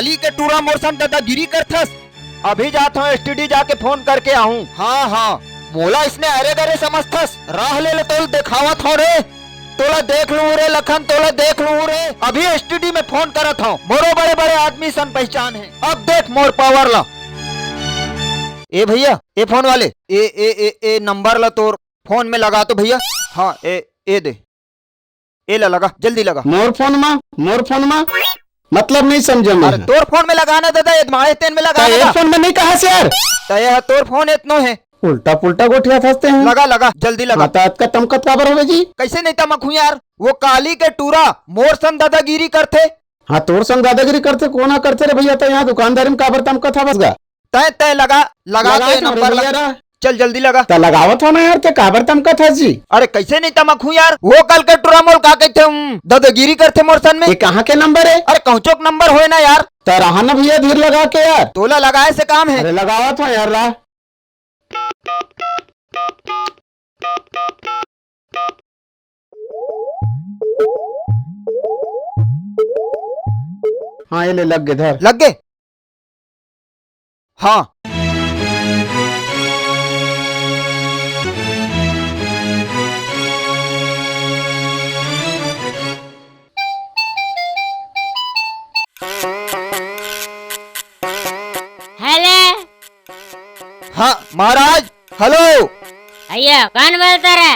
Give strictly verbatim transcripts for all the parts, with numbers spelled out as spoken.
काली के टूरा मोर सन दादागिरी करथस। अभी जात हूँ, एसटीडी जाके फोन करके आहूँ। हाँ, हाँ, मोला इसने अरे गरे समझथस। राह ले ले, तोल देखावत हूँ रे। तोला देख लूँ रे लखन, तोला देख लूँ रे। अभी एसटीडी में फोन करत हूँ, मोरो बड़े बड़े आदमी सन पहचान है। अब देख मोर पावर ला। ए भैया, ए फोन वाले, ए, ए, ए, ए नंबर ला तोर फोन में लगा तो भैया। हाँ, ए, ए दे, ए ला लगा, जल्दी लगा। मोर फोन मा, मोर फोन मा, मतलब नहीं समझे मैं। अरे तोर फोन में लगाना दादा, ए माए तेन में लगाना ए दादा। फोन में नहीं कहा से यार। त ये तोर फोन एतनो है। उल्टा पुल्टा गोठियाथस ते हैं। लगा, लगा, जल्दी लगा। हाँ, त अतका तमकत काबर होवे जी? कैसे नहीं तमक हूँ यार? वो काली के टूरा मोर सन दादागिरी करथे। हाँ, तोर सन दादागिरी करथे, कोन ह करथे रे भैया? त यहाँ दुकानदारी में काबर तमकत हवस गा? तय, तय लगा, लगा लगा तो ये तो नंबर रे भैया ला। रा। चल जल्दी लगा। त लगावत हो ना यार, ते काबर तमकत हस जी? अरे कैसे नहीं तमक हूँ यार, वो काली के टूरा मोल का कहते हम दादागिरी करथे मोर सन में। ये कहाँ के नंबर है? अरे कहूँचो के नंबर होए ना यार। त रहा ना भैया धीर लगा के यार। तोला लगाए से काम है। अरे लगावत हो यार रा। हाँ, ये ले लग गे, धर। लग गे? हाँ। हेलो। हाँ महाराज, हेलो। अयो, कौन बोलता रे?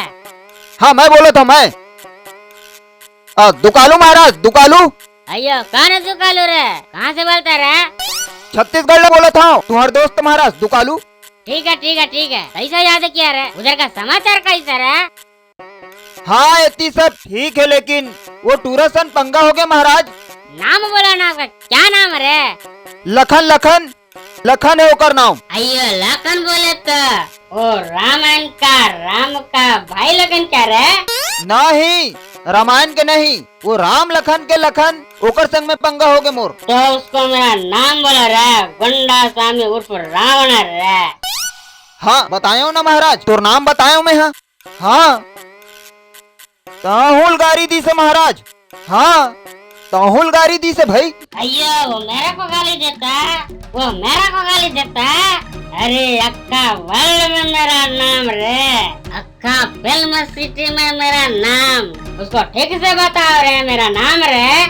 हाँ, मैं बोलत हूँ, मैं। आ, दुकालू महाराज, दुकालू। अयो, कौन है दुकालू रे? कहाँ से बोलता रे? छत्तीसगढ़ ले बोलत हूँ, तुम्हार दोस्त महाराज, दुकालू। ठीक है, ठीक है, ठीक है। कैसा याद किया रे? उधर का समाचार कैसा रे? हाँ, एती सब ठीक है, लेकिन वो टूरा सन पंगा हो गया महाराज। नाम बोला ना उसका, क्या नाम रे? लखन, लखन, लखन है ओकर नाम। अयो लखन बोले तो वो रामायण का राम का भाई लखन क्या रे? नहीं, रामायण के नहीं, वो राम लखन के लखन, ओकर संग में पंगा हो गए मोर। तो उसको मेरा नाम बोला रे, गुंडा स्वामी उर्फ रावण रे। हाँ, बतायो ना महाराज, तोर नाम बतायो मैं, हाँ। हाँ। ताहुल गारी दी से महाराज। हाँ, ताहुल गारी दी से भाई। अयो, वो मेरे को गाली देता है, वो मेरे को गाली देता है। अरे अक्का वर्ल्ड में मेरा नाम रे, अक्का फिल्म सिटी में मेरा नाम। उसको ठीक से बताओ रे, मेरा नाम रे।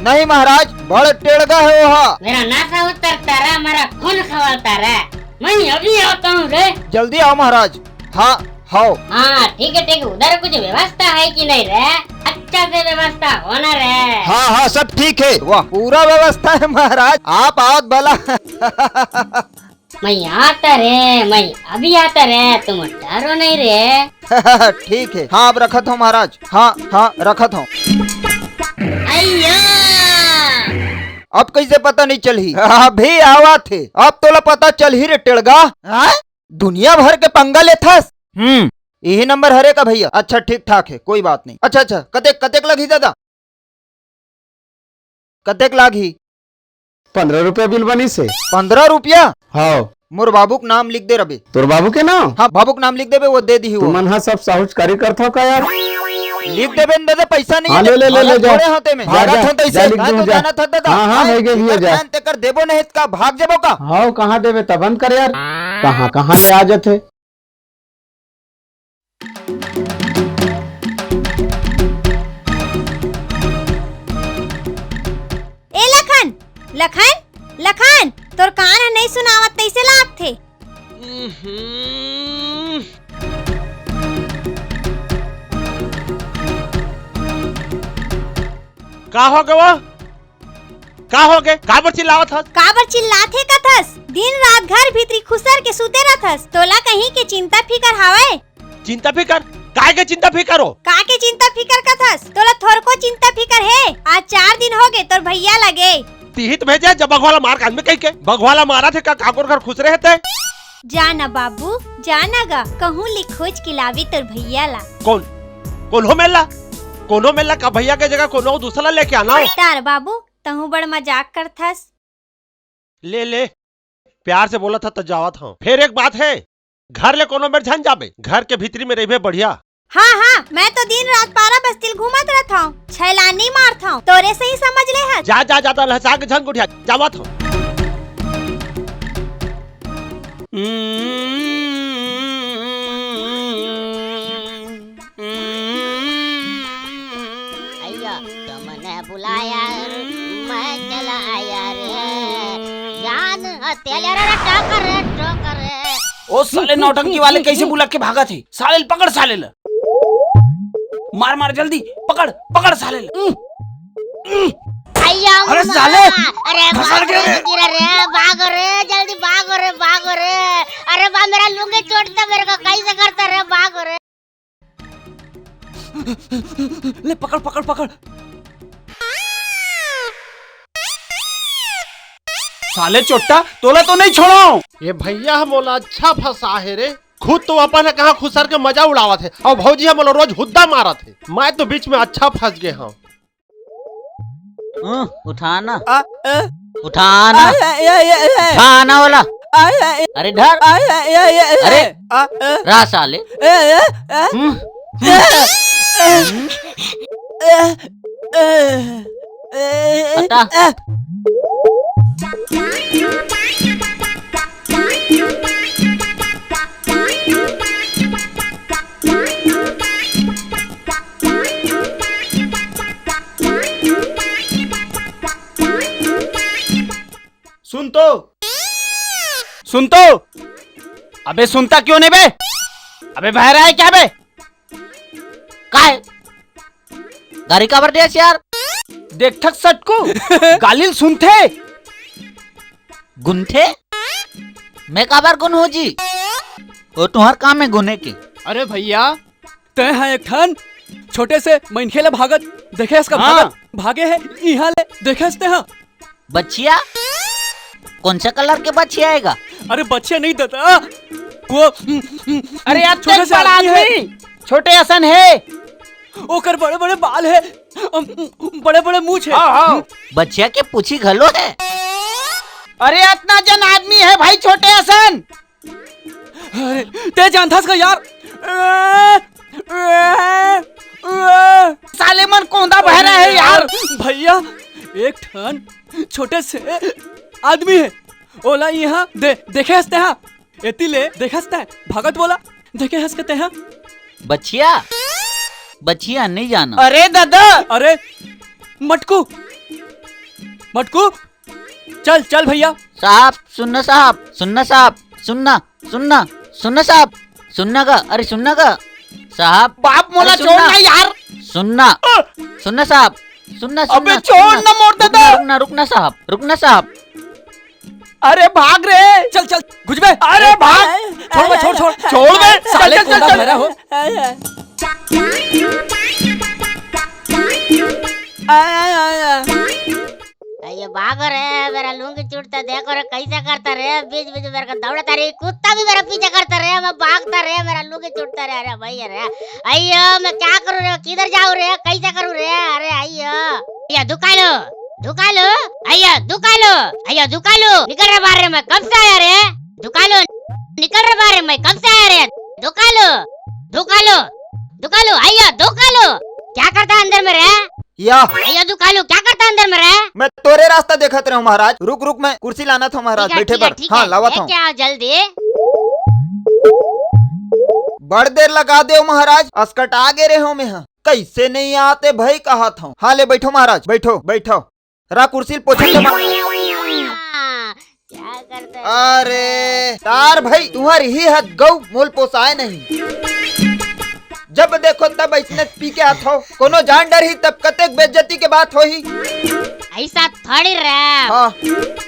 नहीं महाराज, बड़ टेड़गा है वो हा। मेरा नासा उतरता रे, मेरा खून खवालता रे। मैं अभी आता हूँ रे। जल्दी आओ महाराज। हाँ, हाओ। हाँ, ठीक है, ठीक है। उधर कुछ व्यवस्था है कि नहीं रे? अच्छा से व्यवस्था होना रे। हाँ, हाँ, सब ठीक है। वाह, पूरा व्यवस्था है महाराज। आप आओ भला। मैं आता रे, मैं अभी आता रे, तुम डरो नहीं रे। ठीक है। हाँ, अब रखत हूँ महाराज। हाँ, हाँ, रखत हूँ। अय्या! अब कैसे पता नहीं चलही? अभी आवा थे, अब तोला पता चलही रे टेड़गा। हाँ? दुनिया भर के पंगा लेथस। हम्म, यही नंबर हरे का भैया? अच्छा, ठीक ठाक है, कोई बात नहीं। अच्छा, अच्छा, कतेक, कतेक लगही दादा? कतेक लागही? पंद्रह रुपया बिल बनिस हे। पंद्रह रुपया? हाव। मोर बाबू के नाम लिख दे रबे। तोर बाबू के नाम? हाँ, बाबू के नाम लिख देबे, वो दे दिही वो। तुमन हा सब साहूजकारी करथव का यार? लिख देबे न दादा, पैसा नहीं हाँ, है। ले, ले, ले, ले, भागत जा। थोड़े होते में। जा, भागत जा, होते जा, से। लिख मैं दूँ, तो जा। जानत हूँ दादा। हाँ, हाँ, हाँ, भैगे, भैगे, जा। तेकर देबो नहीं का भाग जबो का? हाव, कहाँ देबे तबन कर यार? कहाँ, कहाँ ले आ जथे? ए लखन, लखन, लखन, तोर कान ह नइ सुनावत तइसे लागथे। का हो गवा? का हो गे? काबर चिल्लावत हस? काबर चिल्लाथे कथस? दिन रात घर भीतरी खुसर के सुते रथस। तोला कहीं के चिंता फिकर हावय? चिंता फिकर? काय के चिंता फिकर हो? का के चिंता फिकर कथस? तोला थोरको चिंता फिकर हे? आज चार दिन हो गे तोर भैया लगे। तिहित भेजे जब बघवाला मार कान में कहीं के। बघवाला मारा थे का काकोर घर खुसरे हे ते? जा ना बाबू, जा ना गा, कहूँ ले खोज के लावे तोर भैया ला। कौन? कोनो मेला? कोनो मेला का भैया के जगह कोनो दूसरा लेके आना हो। तार बाबू, तहूँ बड़ मजाक करथस। ले, ले, प्यार से बोलत हंव त जावत हंव। फेर एक बात हे, घर ले कोनो मेर झन जाबे, घर के भीतरी में रहिबे बढ़िया। हाँ हाँ, मैं तो दिन रात पारा बस्तिल घूमत रहत हूँ, छैलानी मारत हूँ, तोरे से ही समझ ले हस। जा जा, जादा लहचा के झन गोठिया, जावत हूँ। अइया, तुमने बुलाया, मैं चला आया रे। जान, तेल रे, टोकर रे, टोकर रे। ओ साले नौटंकी वाले, कैसे बुला के भागत हे? साले ल पकड़, साले ल। मार, मार, जल्दी पकड़, पकड़ साले ल। अइया अरे अम्मा, साले, अरे फंसल भाग गए रे, रे। गिरा रे, भागो रे, जल्दी भागो रे, भागो रे। अरे बा, मेरा लुंगी चोट था, मेरे को कैसे करता रे, भागो रे। ले पकड़, पकड़, पकड़। साले चोट्टा, तोला तो नहीं छोड़ो। ये भैया ह मोला अच्छा फंसा हे रे। खुद तो अपन ह कहाँ खुसर के मजा उड़ावत हे, अउ भौजी ह मोला रोज हुद्दा मारत हे। मैं तो बीच में अच्छा फंस गे हूँ। हम्म, उठाना। आ, ए, उठाना। आ, ए, ए, ए, ए। उठाना वाला। आ, ए, ए। अरे धर। आ, ए, ए, ए, ए, अरे। ए। आ, ए। रा साले। ए, ए, ए। हम्म। ए, ए, ए, ए, हटा। ए। सुन तो, सुन तो। अबे सुनता क्यों नहीं बे? अबे बहरा है क्या बे? काय? गारी काबर देस यार? देखथक सटकू, गाली ल सुनथे। गुनथे? मैं काबर गुनहूं जी? वो तुंहर काम हे गुने के। अरे भैया, तैं हा एक ठन छोटे से मनखे ला भागत देखे हस का? हाँ। भागत भागे हे इहाँ ले देखे हस तैं हा? बछिया? कौन सा colour के बछिया आएगा? अरे बछिया नहीं दादा, वो अरे यार, छोटे से बड़ा आदमी हे। आदमी, छोटे असन हे। ओकर बड़े-बड़े बाल हे, अम, बड़े-बड़े मूछ हे। हाँ, हाँ। बछिया के पूछी घलो हे। अरे अतना जन आदमी हे भाई, छोटे असन। अरे, तैं जानथस का यार? साले मन कोंदा बहरा हे यार। भैया, एक ठन छोटे से आदमी हे, ओला इहाँ दे-, देखे हस तैं हा? एती ले देखे हस तैं? भागत बोला, देखे हस का तैं हा? बछिया, बछिया नहीं जाना। अरे दादा। अरे मटकू, मटकू, चल, चल भैया। साहब, सुनना साहब, सुनना साहब, सुनना, सुनना, सुनना साहब, सुनना का, अरे सुनना का, साहब। बाप मोला अरे छोड़ सुनना। ना यार। सुनना, अ! सुनना साहब, सुनना, अबे सुनना, छोड़ सुनना। ना मोर दादा। रुकना, रुकना, रुकना साहब, रुकना साहब। अरे भाग रे। चल, चल, घुस बे। अरे भाग। छोड़ बे, छोड़, छोड़। छोड़ बे। साले चल, चल, कोंदा चल। भरा हो। अइयो भागो रे, मेरा लुंगी छूटता, देखो रे कैसे करता रे, बीच बीच में मेरे को दौड़ता रे, कुत्ता भी मेरा पीछे करता रे, मैं भागता रे, मेरा लुंगी छूटता रे, अरे भैया रे, अइयो मैं क्या करूँ रे, किधर जाऊँ रे, कैसे करूँ रे, अरे अइयो, अइयो दुकालो, दुकालो, अइयो दुकालो, अइयो दुकालो, निकल रे बाहर रे, मैं कब से आया रे, दुकालो, निकल रे बाहर रे, मैं कब से आया रे, दुकालो, दुकालो, दुकालो, अइयो दुकालो, क्या करता है अंदर में रे? या। अइयो दुकालू, क्या करता अंदर में रे? मैं तोरे रास्ता देखत रहूं महाराज। रुक, रुक, मैं कुर्सी लानत हूं महाराज, ठीक है, बैठे ठीक है, बर। ठीक हाँ, है, लावत हूं। लेके आओ जल्दी। बड़ देर लगा देव महाराज, असकटा गे रेहेंव मैं हा। कैसे नहीं आते भाई कहत हूं। हाँ, ले बैठो महाराज, बैठो, बैठो। रा कुर्सी ल पोछा के मा- हाँ, क्या करता है? अरे, तार भाई, तुंहर ही हद गऊ मोल पोसाय नहीं। जब देखो तब अइसने पी के आथो। कोनो जान डरही तब कतेक बेइज्जती के बात होही। ऐसा थोड़ी रे। हाँ।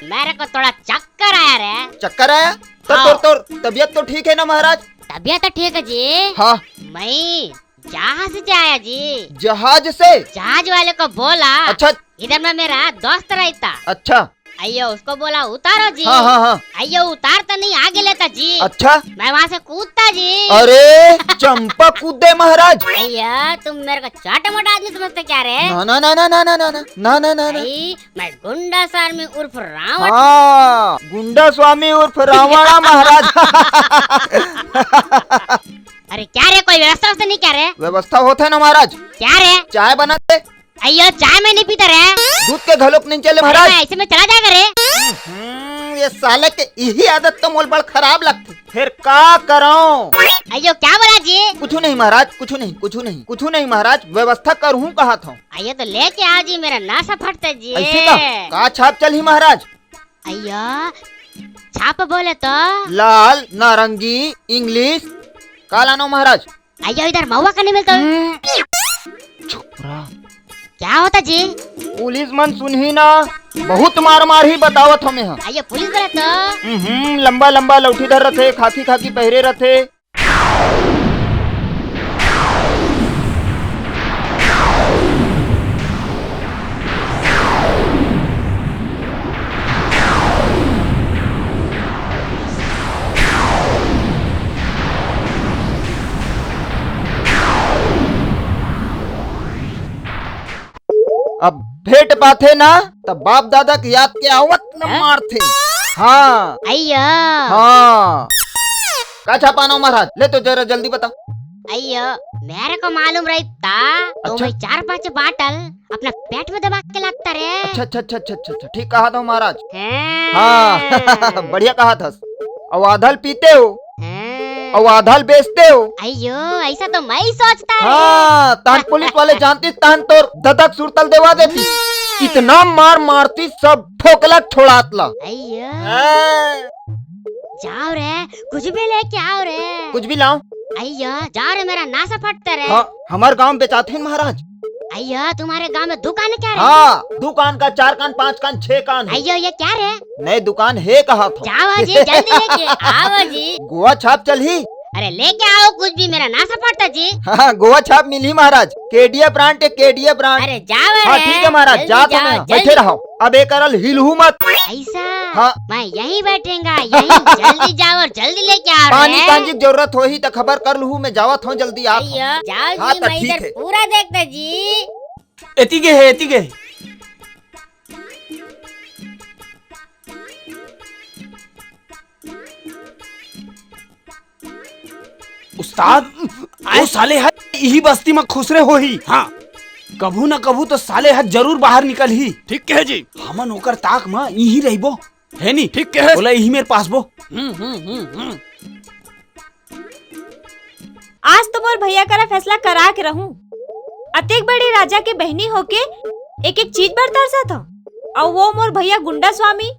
मेरे को थोड़ा चक्कर आया रे। चक्कर आया? तो हाँ। तोर, तोर तबीयत तो ठीक है ना महाराज? तबीयत तो ठीक है जी। हाँ। मैं जहाज से आया जी। जहाज से? जहाज वाले को बोला। अच्छा। इधर में मेरा दोस्त रहता। अच्छा। अइयो, उसको बोला, "उतारो जी।" हाँ, हाँ, हाँ। अइयो, उतारता नहीं, आगे लेता जी। अच्छा। मैं वहाँ से कूदता जी। अरे, चंपा कूद दे महाराज। अइयो, तुम मेरे को छोटा मोटा आदमी समझते क्या रे? ना, ना, ना, ना। भाई, मैं गुंडा स्वामी उर्फ रावण। हाँ, गुंडा स्वामी उर्फ रावणा महाराज। अरे क्या रे, कोई व्यवस्था ववस्था नहीं क्या रे? व्यवस्था होत हे ना महाराज। क्या रे? चाय बना दे। अयो, चाय मैं नहीं पीता रे। दूध के घलोक नहीं चले अरे, महाराज। मैं ऐसे में चला जाएगा रे। हम्म, ये साले के यही आदत तो मोल बड़ खराब लगथे। फिर का करौं? अयो, क्या बोला जी? कुछु नहीं महाराज, कुछु नहीं, कुछु नहीं, कुछु नहीं महाराज, व्यवस्था करहूँ कहत हौं। अयो, तो लेके आओ जी, मेरा नासा फटता जी। ऐसे का? का छाप चलही महाराज? अयो, छाप बोले तो? लाल, नारंगी, English, का लानौं महाराज? अयो, इधर महुआ का नहीं मिलता? हम्म, छुपरा। क्या होता जी? पुलिस मन सुनही ना, बहुत मार मारही बतावत हौं मैं ह। अयो, पुलिस बोले तो? हम्म, लंबा लंबा लौठी धर रथे, खाकी खाकी पहिरे रथे। अब भेंट पाथे ना, त बाप दादा के याद के आवत न हैं? मारथे। हाँ। अइया। हाँ। का छाप लानौं महाराज? ले तो जरा जल्दी बता। अइया, मेरे को मालूम रहता तो अच्छा। मैं चार पांच बाटल अपना पेट में दबा के लाता रे। अच्छा, अच्छा, अच्छा, अच्छा, अच्छा, अच्छा, ठीक कहत हौं महाराज। हैं। हाँ, बढ़िया कहत हस। अउ आधा ल पीते हो, हैं। अउ आधा ल बेचते हो। अइयो, ऐसा तो मैं ही सोचता रे। हाँ, तहन पुलिस वाले जानतिस, तहन तोर ददा के सुरता ल देवा देतिस। इतना मार मारतिस, सब फोकला के छोड़ात ला। अइयो। हैं। जाओ रे, कुछ भी लेके आओ रे। कुछ भी लाओ। अइयो, जाओ रे, मेरा नासा फटता रे। हाँ, हमर गांव में बेचाथे न महाराज। अइयो, तुम्हारे गांव में दुकान है क्या रे? हाँ, दू कान का, चार कान, पांच कान, छह कान है। अइयो, ये क्या रे? नए दुकान हे कहत हौं। जाओ जी, जल्दी लेके आओ जी। गोवा छाप चलही? अरे लेके आओ कुछ भी, मेरा नासा फटता जी। हाँ, गोवा छाप मिलही महाराज। केडीए brand है, केडीए brand। अरे जाओ हाँ, रे, ठीक है महाराज, जल्दी जात हौं जाओ, मैं। जल्दी। बैठे रहो। अब एकरा ल हिलहू मत। ऐसा? हाँ। मैं यहीं बैठेंगा, यहीं। जल्दी जाओ और जल्दी लेके आओ पानी रे। कांजी के जरूरत होही त खबर कर लूहू, मैं जावत हौं, जल्दी आत हौं। अइयो, जाओ हाँ, जी, त मैं ठीक इधर है। पूरा देखता जी। एती गे हे, एती गे हे। उस्ताद, आय? वो साले ह इही बस्ती म खुसरे होही। हाँ। कभू न कभू तो साले ह जरूर बाहर निकलही। ठीक कहे जी। हमन ओकर ताक म इही रहिबो। हे नी? ठीक कहे। ओला इही मेर पासबो। हम्म, हम्म, हम्म, हम्म। आज तो मोर भैया करा फैसला करा के रहूं। अतेक बड़े राजा के बहिनी होके एक एक चीज बर तरसत हव। अउ वो मोर भैया गुंडा स्वामी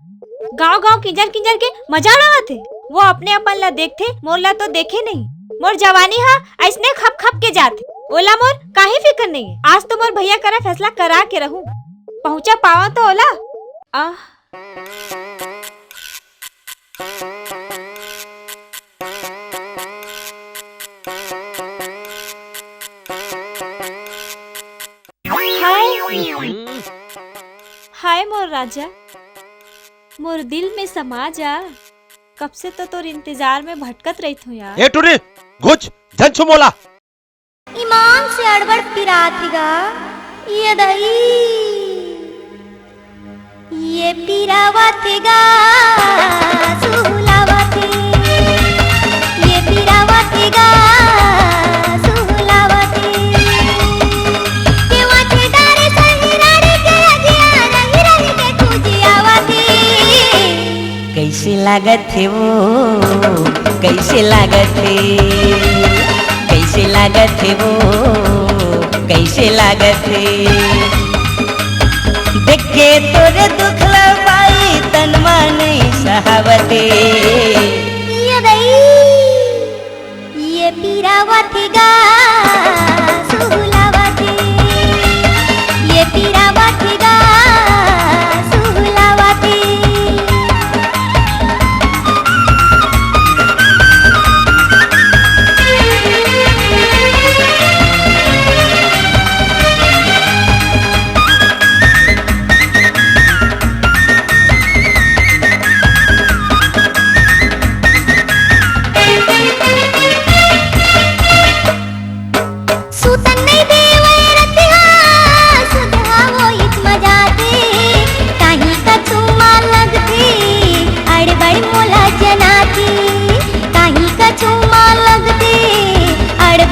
गांव गांव किंजर किंजर के मजा उड़ावत हे। वो अपने अपन ला देखथे, मोर ला तो देखे नहीं। मोर जवानी हा अइसने खप खप के जात हे, ओला मोर काहीं फिकर नहीं हे। आज तो मोर भैया करा फैसला करा के रहूं, पहुंचा पावा तो ओला। आह। हाय। हाय मोर राजा, मोर दिल में समा जा। कब से तो तोर इंतजार में भटकत रहित हूँ यार। ए टुरी, घुच, झन छू मोला। ईमान से अड़बड़ पिरात हे गा, ये दई। ये पिरावत हे गा, सुहलावत हे। ये पिरावत हे गा, सुहलावत हे। के वाथे डारे सही रानी के अगिया, रही रही के खुजियावत हे। कइसे लागत हे वो, कइसे लागत हे, कइसे लागत हे वो, कइसे लागत हे। देख के तोर दुख ल बाई तन मन सहावत हे। ये दई। ये पिरावत हे गा, सुहलावत हे। ये पिरावत हे गा, सुहलावत हे।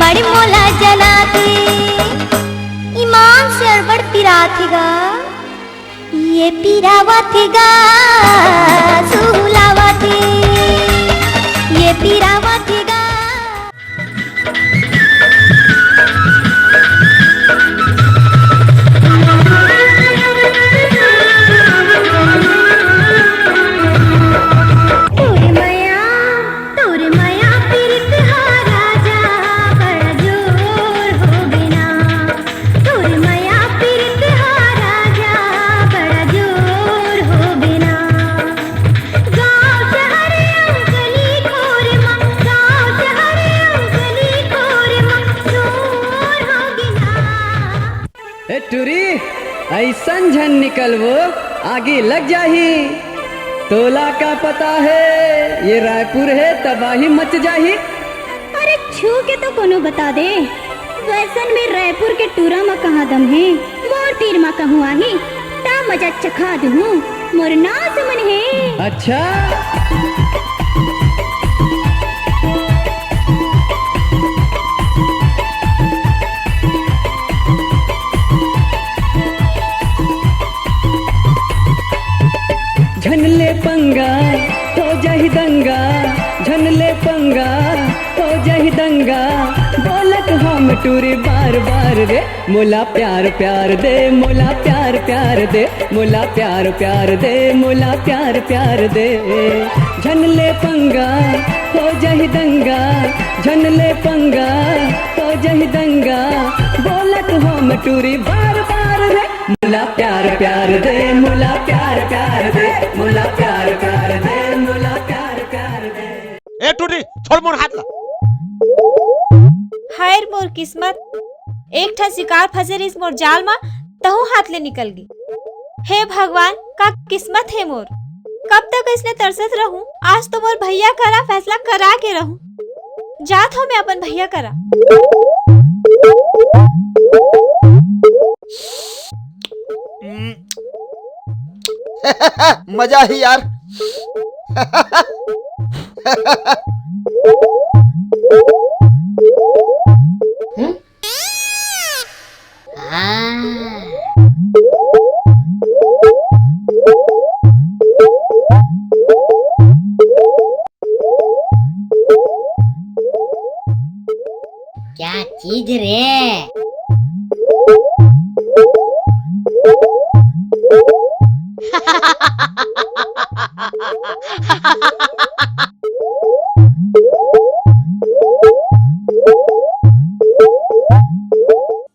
बड़ी मोला जनाथे, ईमान से अड़बड़ पिराथे गा। ये पिरावथे गा, सुहलावथे, ये पिरावथे गा। तोर मया, तोर मया पिरित हा राजा, बड़ा जोर हो गे ना। तोर मया पिरित हा राजा, बड़ा जोर हो गे ना। गाँव शहर अंगली खोर मा, गाँव शहर अंगली खोर मा, जोर हो गे ना। ए टुरी, अइसन झन निकलबो, आगी लग जाही। तोला का पता हे, ये रायपुर हे, तबाही मच जाही। अरे छू के तो कोनो बता दे, वैसन में रायपुर के टूरा म कहाँ दम हे, मोर तीर म कहूँ आही, त मजा चखा दुहूँ, मोर नाव सुमन हे। अच्छा। झन ले पंगा, हो जाही दंगा, झन ले पंगा, हो जाही दंगा। बोलत हम टूरी बार बार रे, मोला प्यार प्यार दे, मोला प्यार प्यार दे, मोला प्यार प्यार दे, मोला प्यार प्यार दे। झन ले पंगा, हो जाही दंगा, झन ले पंगा, हो जाही दंगा। बोलत हम टूरी बार बार रे, मोला प्यार प्यार दे, मोला प्यार प्यार दे, मोला प्यार प्यार दे, मोला प्यार प्यार दे। ए टूरी, छोड़ मोर हाथ ला। हाय रे मोर किस्मत, एक ठा शिकार फंसे रहिस मोर जाल मा, तहूँ हाथ ले निकल गे। हे भगवान, का किस्मत हे मोर, कब तक अइसने तरसत रहूं? आज तो मोर भैया करा फैसला करा के रहूं। जात हो मैं अपन भैया करा। मजा ही यार। हम्म? हाँ। क्या चीज रे?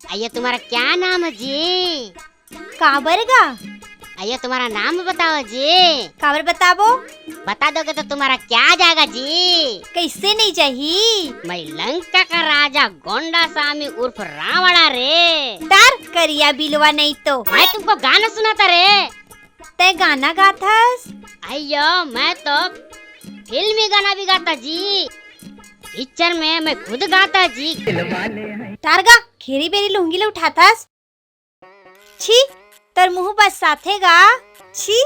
अयो, तुम्हारा क्या नाम है जी? काबर गा? अयो, तुम्हारा नाम बताओ जी। काबर बताबो? बता दोगे तो तुम्हारा क्या जाएगा जी? कैसे नहीं जाही? मैं लंका का राजा गोंडा स्वामी उर्फ रावणा रे। डर करिया बिलवा नहीं तो। मैं तुमको गाना सुनाता रे। तै गाना गाथस? अयो, मैं तो फिल्मी गाना भी गाता जी। पिक्चर में मैं खुद गाता जी। टारगा, खेरी बेरी लुंगी ले उठाथस। छी, तोर मुंह बस साथे गा। छी,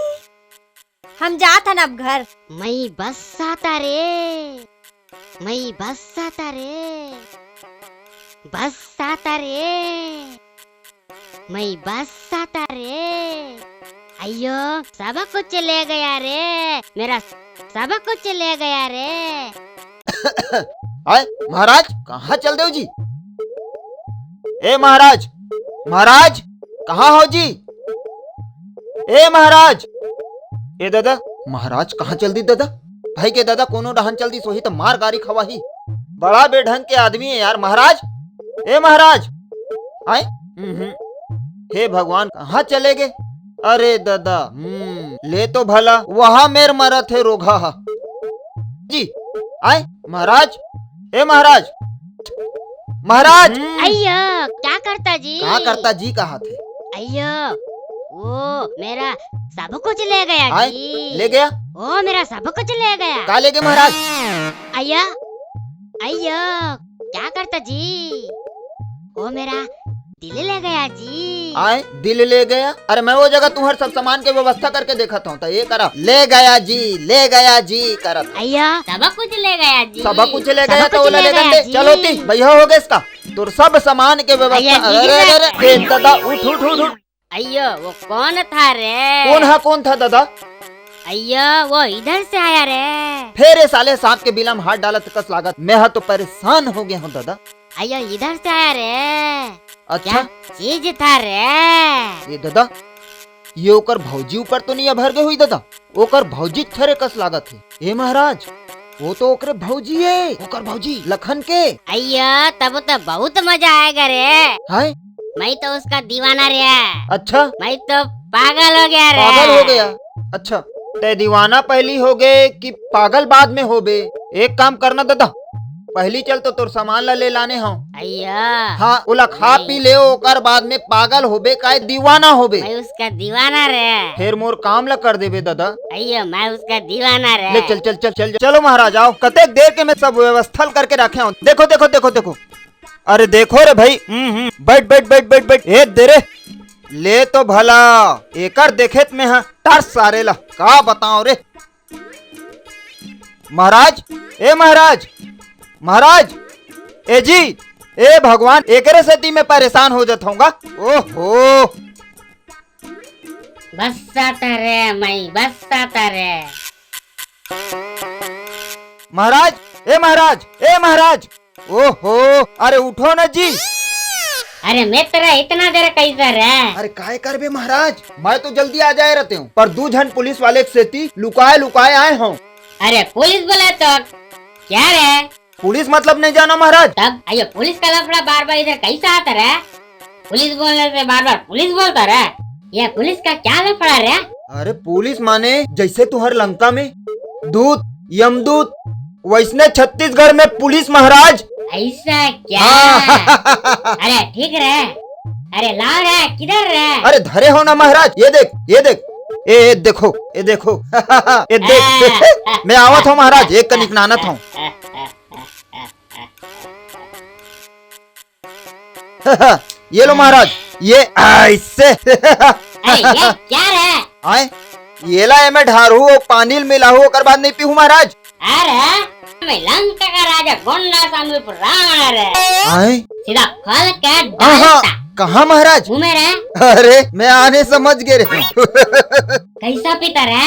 हम जात हन अब घर। मई बस आता रे, मई बस आता रे, बस आता रे, मई बस आता रे। अयो, सब कुछ ले गया रे, मेरा सब कुछ ले गया रे। आय महाराज, कहाँ चल देव जी? ए महाराज, महाराज, कहाँ हो जी? ए महाराज, ए दादा, महाराज कहाँ चल दी दादा? भाई के दादा कोनो डहन चल दी सोही त मार गारी खवाही। बड़ा बेढंग के आदमी है यार महाराज। ए महाराज, आय, हम्म, हे भगवान, कहाँ चले गे? अरे दादा, हम्म, ले तो भला, वहाँ मेर मरत हे रोगहा हा। जी, आय, महाराज, ए महाराज, महाराज। हम्म। अयो, क्या करता जी? कहाँ करता जी कहा थे? अयो, वो मेरा सब कुछ ले गया आय, जी। ले गया? वो मेरा सब कुछ ले गया। का ले गए महाराज? अयो, अयो, क्या करता जी? वो मेरा दिल्ली ले गया जी। आए, दिल्ली ले गया? अरे, मैं वो जगह तुम्हारे सब सामान के व्यवस्था करके देखत हूँ, तो ये करा, "ले गया जी, ले गया जी" करत है। अइया, सब कुछ ले गया जी। सब कुछ ले गया, तो ले गया जी। चलो ती, भैया हो गए इसका। तोर सब सामान के व्यवस्था। अइया, अरे, अरे, अरे, अरे, दादा, उठ, उठ, उठ, उठ। अइयो, वो कौन था रे? कौन हा, कौन था दादा? अइयो, वो इधर से आया रे। फेर ये साले सांप के बिला म हाथ डालत कस लागत। मैं हा तो परेशान हो गया हूँ दादा। अइयो, इधर से आया रे। अच्छा। क्या चीज था रे? ये दादा, ये ओकर भौजी ऊपर तो नहीं अभर गए हुई दादा? ओकर भौजी थरे कस लागत हे। ए महाराज, वो तो ओकरे भौजी हे, ओकर भौजी लखन के। अइया, तब तो बहुत मजा आएगा रे। हाय? मैं तो उसका दीवाना रे। अच्छा? मैं तो पागल हो गया रे। पागल हो गया? अच्छा, ते दीवाना पहली हो गए कि पागल बाद में हो बे? एक काम करना दादा, पहली चल तो तोर सामान ला ले लाने हूँ। अइया। हाँ, ओला खा पी ले, ओकर बाद में पागल होबे काय दीवाना होबे। मैं उसका दीवाना रे। फेर मोर काम ला कर देबे दादा। अइया, मैं उसका दीवाना रे। ले चल, चल, चल, चल, चलो महाराज, आओ, कतेक देर के मैं सब व्यवस्था ल करके रखे हूँ। देखो, देखो, देखो, देखो, अरे देखो रे भाई, हम्म, हम्म, बैठ, बैठ, बैठ, बैठ, बैठ, ए दे रे, ले तो भला, एकर देखे त में हा टस सारे ला, का बताओ रे। महाराज, ए महाराज, महाराज, ए जी, ए भगवान, एकरे सेती मैं परेशान हो जात हूँगा। ओहो। बस आता रे माई, बस आता रे। महाराज, ए महाराज, ए महाराज, ओहो, अरे उठो ना जी। अरे मित्र, इतना देर कैसा रे? अरे काय करबे महाराज, मैं तो जल्दी आ जाए रहते हूँ, पर दू झन पुलिस वाले के सेती लुकाए लुकाए आए हूँ। अरे पुलिस बोला तो क्या रे? पुलिस मतलब नहीं जानो महाराज। तब अइयो पुलिस का लफड़ा बार बार इधर कैसा आता रे? पुलिस बोलने से बार बार पुलिस बोलता रे? ये पुलिस का क्या लफड़ा रे? अरे पुलिस माने जैसे तुहर लंका में दूत, यमदूत, वैसने छत्तीसगढ़ में पुलिस महाराज। ऐसा क्या? हाँ। अरे ठीक रे। अरे लाओ रे, किधर रे? अरे धरे हो ना महाराज, ये देख, ये देख, ए, ए देखो, ए देखो, ए देख, मैं आवत हूँ महाराज, एक कनिक नानत हूँ। ये लो महाराज, ये ऐसे। अरे ये क्या रे? आए, येला एमे ढारहू अउ पानी ल मिलाहू, ओकर बाद नहीं पीहू महाराज। अरे मैं लंका का राजा गोंडा सानू रावण रे। आए? सीधा खोल के आहा, डालता। कहाँ महाराज? मुँह में रे। अरे मैं आने समझ गए रे। कैसा पीता रे?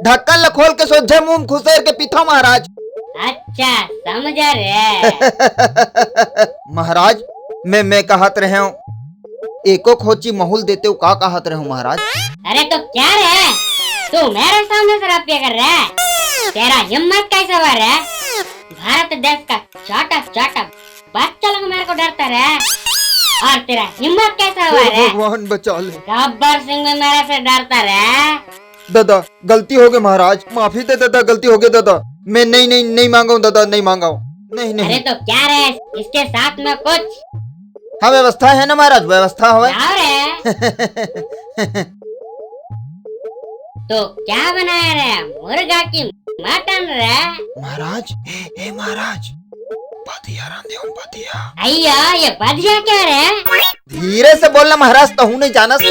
ढक्कन ल खोल के सोझे मुंह में खुसेर के पीथा महाराज। अच्छा, समझा रे। महाराज, मैं, मैं कहत रहे हूँ, एको खोची महुल देते हो, का कहत रहे हो महाराज? अरे तो क्या रे, तू मेरे सामने शराब पिया कर रहा है? तेरा हिम्मत कैसे हुआ रे? भारत देश का छोटा छोटा बच्चा लोग मेरे को डरता रे, और तेरा हिम्मत कैसा हुआ हे रे? भगवान बचा ले। गब्बर सिंह भी मेरे से डरता रे। दादा, गलती हो गई महाराज, माफी दे दादा, गलती हो गई दादा। मैं नहीं, नहीं, नहीं मांगा हूँ दादा, नहीं मांगा हूँ, नहीं, नहीं। अरे तो क्या रे, इसके साथ में कुछ? हाँ, व्यवस्था है ना महाराज, व्यवस्था हो। लाओ रे। तो क्या बनाया रे, मुर्गा की मटन रे? महाराज, ए, ए महाराज, बधिया रांधे हूँ, बधिया। अइया, ये बधिया क्या रे? धीरे से बोलना महाराज, तहू नहीं जानस।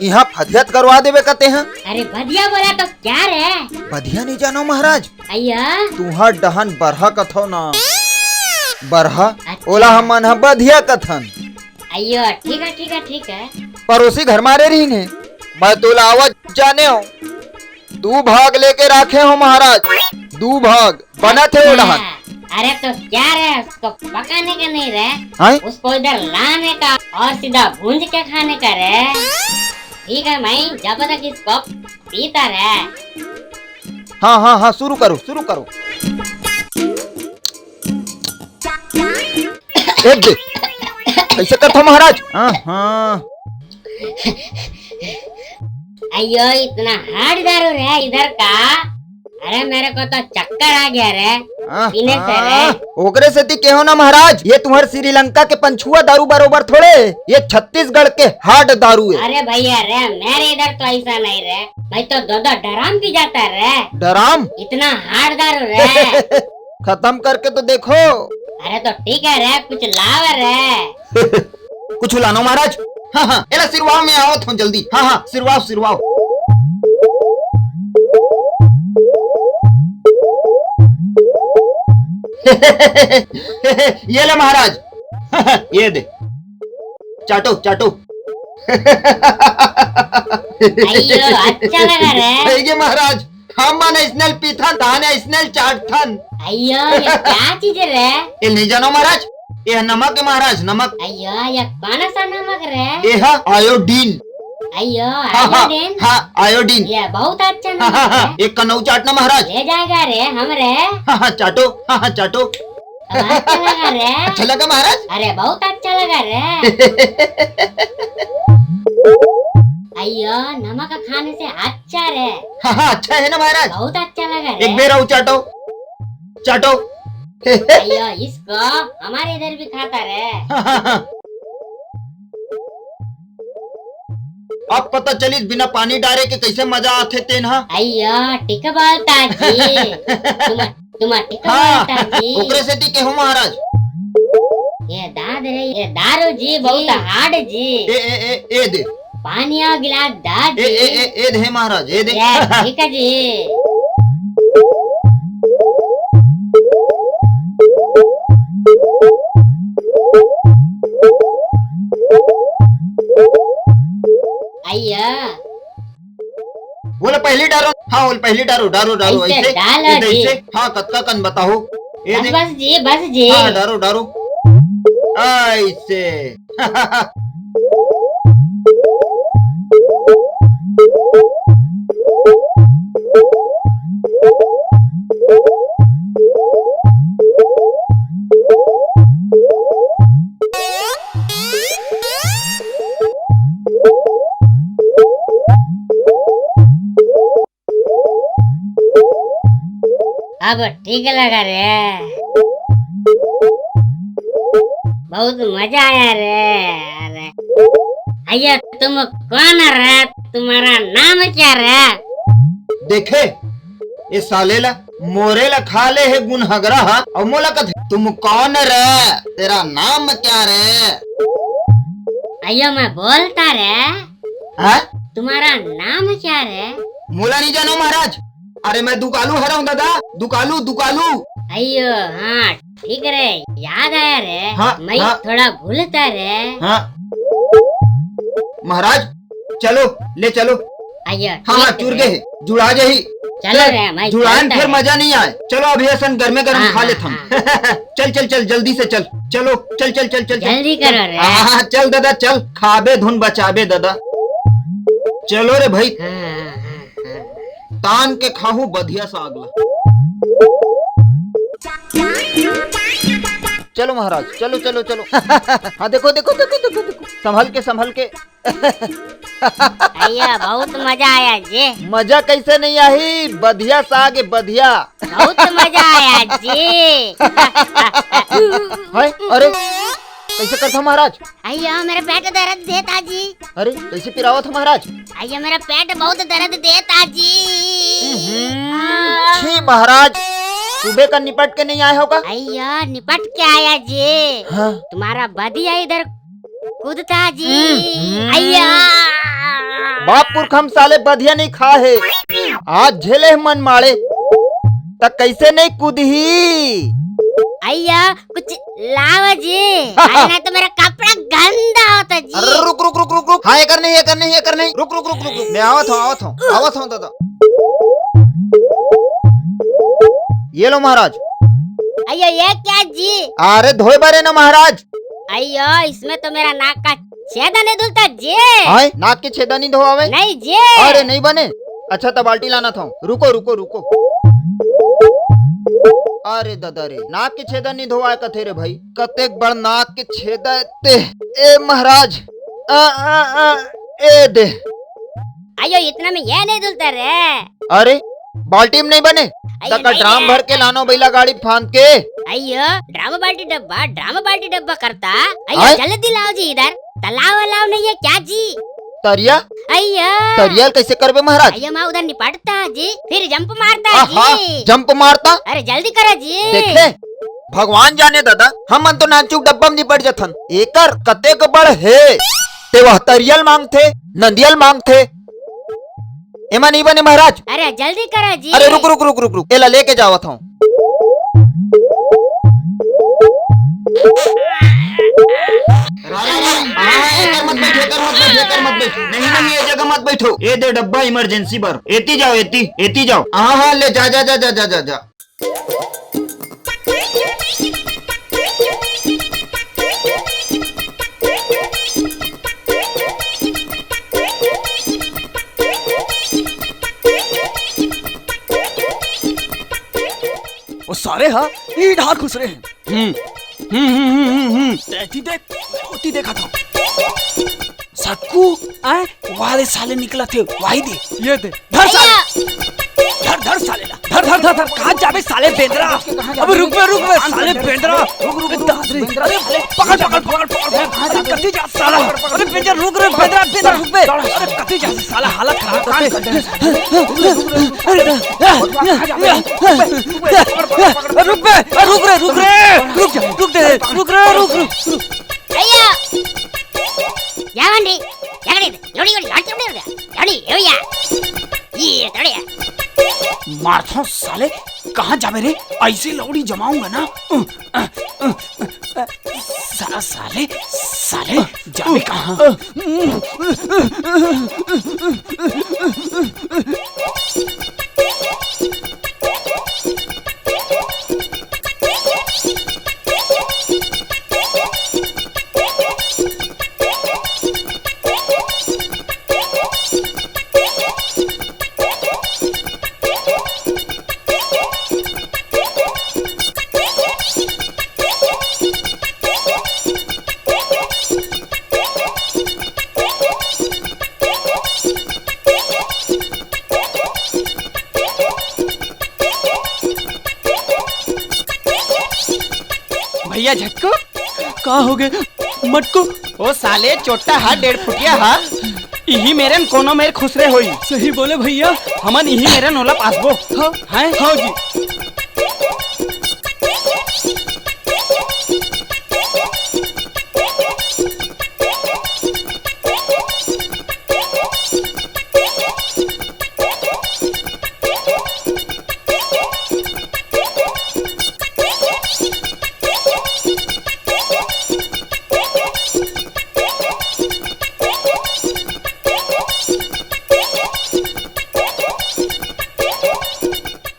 यहाँ फदियत करवा देवे कहते हैं। अरे बधिया बोला तो क्या रे? बधिया नहीं जानो महाराज? अइया। तुहर डहन बरहा कथो ना। बरहा? अच्छा। ओला हमन ह बधिया कथन। अइयो, ठीक है, ठीक है, ठीक है। पड़ोसी घर मारे रहीन हे। मैं तोला आवत जाने हो। दू भाग लेके राखे हो महाराज। दू भाग। बनत हे ओ डहन। अरे तो क्या रे, उसको पकाने का नहीं रे। हाँ? उसको इधर लाने का और सीधा भूंज के खाने का रे। ठीक है, मैं जब तक इसको पीता रे। हाँ, हाँ, हाँ, शुरू करो, शुरू करो। ए दे। ऐसे करथो महाराज। हाँ, हाँ। अइयो, इतना hard दारू रे इधर का। अरे, मेरे को तो चक्कर आ गया रे, हाँ, पीने से रे। हाँ। ओकरे सेती केहो ना महाराज, ये तुम्हर श्रीलंका के पंछुआ दारू बरोबर थोड़े, ये छत्तीसगढ़ के hard दारू है। अरे भैया रे, मेरे इधर तो ऐसा नहीं रे, मैं तो दो दो ड्राम पी जाता रे। ड्राम? इतना hard दारू रे। खत्म करके तो देखो। अरे तो ठीक है रे, कुछ लाव रे। कुछ लानो महाराज। हाँ, हाँ, एला सिरवाओ, मैं आवत हूँ जल्दी। हाँ, हाँ, सिरवाओ, सिरवाओ। ये ले महाराज, ये दे, चाटो, चाटो। अइयो, अच्छा लगा रे। सही के महाराज, हम मन अइसने ल पीथन, ताने अइसने ल चाटथन। अइयो, ये क्या चीज रे? ये नहीं जानो महाराज, ये नमक है महाराज, नमक। अइयो, ये कौन सा नमक रे? ये हा आयोडीन। अइयो, हाँ, हाँ, आयोडीन? हाँ, आयोडीन। ये बहुत अच्छा हाँ, नमक हाँ, हाँ, है। एक कनऊ चाटना महाराज। ले जाएगा रे, हम रे। हाँ, हाँ, चाटो, हाँ, हाँ, चाटो। अब अच्छा लगा रे। अच्छा लगा महाराज? अरे, बहुत अच्छा लगा रे। अइयो, नमक खाने से अच्छा रे। हाँ, हाँ, अच्छा है ना महाराज? बहुत अच्छा लगा रे। एक बेर अउ चाटो, चाटो। अइयो, इसको हमारे इधर भी खाता रे। हाँ, हाँ, हाँ। अब पता चलिस बिना पानी डारे के कैसे मजा आथे तेन हा। अइयो, ठीक बोलता जी। तुम, तुम ठीक हाँ, बोलता जी। ओकरे सेती के हो महाराज। ये दाद रे, ये दारू जी, बहुत जी। Hard जी। ए, ए, ए, ए दे। पानी अउ गिलास दाद ए, जी। ए, ए, ए दे महाराज, ए दे। ये ठीक है जी। अइया। ओला पहिली डारो, हाँ, ओला पहिली डारो, डारो, डारो, ऐसे ऐसे, डालो ऐसे, जी। ऐसे, हाँ, कतका कन बताओ, ये बस, दे। बस जी, बस जी। हाँ, डारो, डारो, ऐसे। अब ठीक लगा रे, बहुत मजा आया रे। अरे, अइया, तुम कौन रे? तुम्हारा नाम क्या रे? देखे, ए साले ला, मोरे ला खा ले हे गुनहगरा हा, अउ मोला कथे, "तुम कौन रे? तेरा नाम क्या रे?" अइयो, मैं बोलता रे। हाँ? तुम्हारा नाम क्या रे? मोला नहीं जानो महाराज। अरे मैं दुकालू हरव दादा, दुकालू, दुकालू। अइयो, हाँ, ठीक रे, याद आया रे। हाँ, मैं हाँ। थोड़ा भूलता रे। हाँ। महाराज, चलो, ले चलो। अइयो, हाँ, हाँ, ठीक चुर रे। गए, जुड़ा जाही। चलो रे, मैं जुड़ान चलता फिर रे। मजा नहीं आए। चलो, अभी असन गरमे गरम हाँ, खा हाँ, लेथन। हाँ। चल, चल, चल, जल्दी से चल। चलो, चल, चल, चल, चल, चल। जल्दी करो रे। हाँ, हाँ, चल दादा, चल। खाबे धुन बचाबे दादा। चलो रे भाई। हाँ, हाँ, हाँ, हाँ। तान के खाहू बधिया साग ला। चलो महाराज, चलो, चलो, चलो। हाँ, देखो, देखो, देखो, देखो, देखो, संभल के, संभल के। अइया, बहुत मजा आया जी। मजा कैसे नहीं आही? बधिया साग है, बधिया। बहुत मजा आया जी। हाय, अरे, कैसे करता महाराज? अइया, मेरा पेट दर्द देता जी। अरे, कैसे पिरावत हो महाराज? अइया, मेरा पेट बहुत दर्द देता जी। हम्म, आ। छी महाराज, सुबह का निपट के नहीं आए हो का? अइया, निपट के आया जी। हाँ। तुम्हारा बधिया इधर कूदता जी। हम्म। अइया। बाप पुरख हम साले बधिया नहीं खा हे, आज झेले हे मन माड़े, त कैसे नहीं कूदही? अइया, कुछ लाव जी, अरे नहीं तो मेरा कपड़ा गंदा होता जी। अरे रुक, रुक, रुक, रुक, रुक। हाँ, एकर नहीं, एकर नहीं, एकर नहीं। रुक, रुक, रुक, रुक, रुक। मैं आवत हूँ, आवत हूँ, आवत हूँ दादा। ये लो महाराज। अइयो, ये क्या जी? अरे धोए बरे ना महाराज। अइयो, इसमें तो मेरा नाक का छेदा नहीं धुलता जी। हाय, नाक के छेदा नहीं धोआवे? नहीं जी। अरे नहीं बने। अच्छा, त बाल्टी लाना था। रुको, रुको, रुको। अरे दादा रे, नाक के छेदा नहीं धोआए कथे रे भाई। कतेक बड़ नाक के छेदा ते। ए महाराज, आ, आ, आ, ए दे। अइयो, इतना में ये नहीं धुलता रे। अरे, बाल्टी में नहीं बने? अइयो, तका नहीं ड्राम रे। भर के लानो बैला गाड़ी फांद के। अइयो, ड्राम बाल्टी डब्बा, ड्राम बाल्टी डब्बा करता। अइयो, आय? जल्दी लाओ जी इधर। तलाव अलाव नहीं है क्या जी? तरिया? अइयो। तरिया ल कैसे करबे महाराज? अइयो, मैं उधर निपटता जी, फिर जंप मारता आहा, जी। जंप मारता? अरे जल्दी करो जी। देख ले, भगवान जाने दादा, हमन तो नानचुक डब्बा म निपट जथन। एकर कतेक बड़ हे, ते वह तरियल मांगथे, नंदियल मांगथे। एमा नहीं बने महाराज। अरे जल्दी करो जी। अरे रुक, रुक, रुक, रुक, रुक, एला लेके जावत हूँ। एकर मत बैठ, एकर मत बैठ, एकर मत बैठ। नहीं, नहीं, ये जगह मत बैठो। ये दे डब्बा इमरजेंसी बर। एती जाओ, एती, एती जाओ। हाँ, हाँ, ले जा, जा, जा। ओ सारे हा, ई ढार खुसरे हे। हम्म। हम्म, हम्म, हम्म, हम्म, हम्म। तेती देख, ओती देखा था। सक्कू, आय, वाले साले निकला थे, वाही दे। ये दे। धर साले। धर, धर साले ला। धर, धर, धर, धर। कहाँ जाबे साले बेंदरा? अबे रुक बे, रुक बे, साले बेंदरा। रुक, रुक, रुक, दादरी। बेंदरा। अरे, पकड़, पकड़, पकड़, पकड़। अरे, कति जा साला। अरे, बेंदरा, रुक रे, बेंदरा, बेंदरा, रुक बे। अरे, कति जा साला, हालत खराब कर दे। अरे, रुक बे, रुक रे, रुक रे। रुक जा, रुक दे, रुक रे, रुक, रुक। अय्या! या बन रे, या बन रे, लौड़ी, लौड़ी, लौड़ी, लौड़ी, लौड़ी, लौड़ी, लौड़ी, ये तड़े। मारथो साले, कहाँ जाबे रे? ऐसे लौड़ी जमाऊंगा ना। सा-, साले, साले, जाबे कहाँ? भैया झटको। का हो गए मटको? ओ साले चोट्टा हा, डेढ़ फुटिया हा। इही मेरन कोनो मेर खुसरे होई। सही बोले भैया। हमन इही मेरन ओला पासबो। हाँ। हैं? हाँ जी।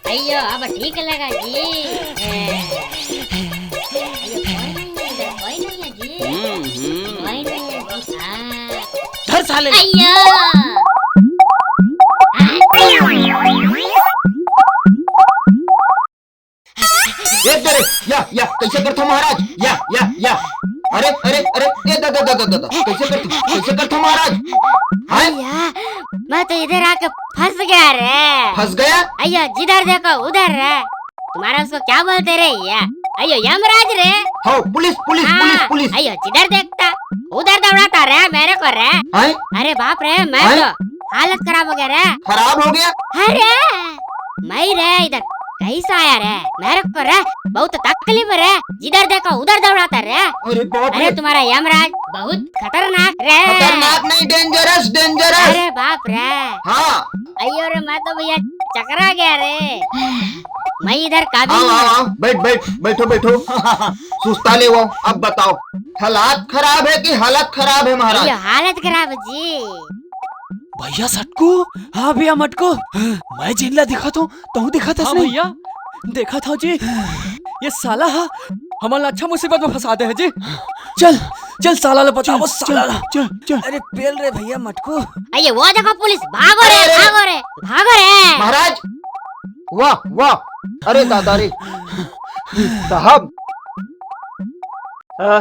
अइयो, अब ठीक लगा जी। ए, अइयो, कोई नहीं है इधर, कोई नहीं है जी। हम्म, हम्म। कोई नहीं है जी। हाँ। धर साले। अइयो। ए दे रे, या, या, कैसे करथो महाराज? या, या, या। अरे, अरे, अरे, ए दादा, दादा, दादा, कैसे करथो, कैसे करथो महाराज? हैं? भैया, मैं तो इधर आके फंस गया रे। फंस गया? अइयो, जिधर देखो उधर रे। तुम्हारा उसको क्या बोलते रे या? अइयो, यमराज रे। हो, पुलिस, पुलिस, हाँ, पुलिस, पुलिस। अइयो, जिधर देखता उधर दौड़ाता रे मेरे को रे। हैं? अरे बाप रे, मैं हैं? तो हालत खराब हो गया रे। खराब हो गया? अरे, मैं रे इधर कैसा आया रे? मेरे को रे बहुत तकलीफ रे, जिधर देखो उधर दौड़ाता रे। अरे बाप रे। अरे तुम्हारा यमराज बहुत खतरनाक रे। खतरनाक नहीं, dangerous, dangerous। अरे बाप रे। हाँ। अइयो रे, मैं तो भैया चकरा गया रे। मैं इधर काबिल आओ, आओ, नहीं। आओ, बैठ, बैठ, बैठो, बैठो। सुस्ता ले वो, अब बताओ, हालात खराब है कि हालत खराब है महाराज? अइयो, हालत खराब है जी। भैया सटकू, हाँ भैया मटकू, मैं जेन ला दिखत हूँ, तहूँ दिखत हस हाँ नहीं? भैया, देखत हूँ जी, ये साला हा हमन ला अच्छा मुसीबत में फंसा दे है जी। चल, चल साला ला बताओ, चल, साला चल, ला। चल, चल। अरे पेल रे भैया मटकू। अइयो वो देखो पुलिस, भागो रे, अरे, अरे। भागो रे, भागो रे। महाराज, वाह, वाह, अरे दादा रे, साहब, अ,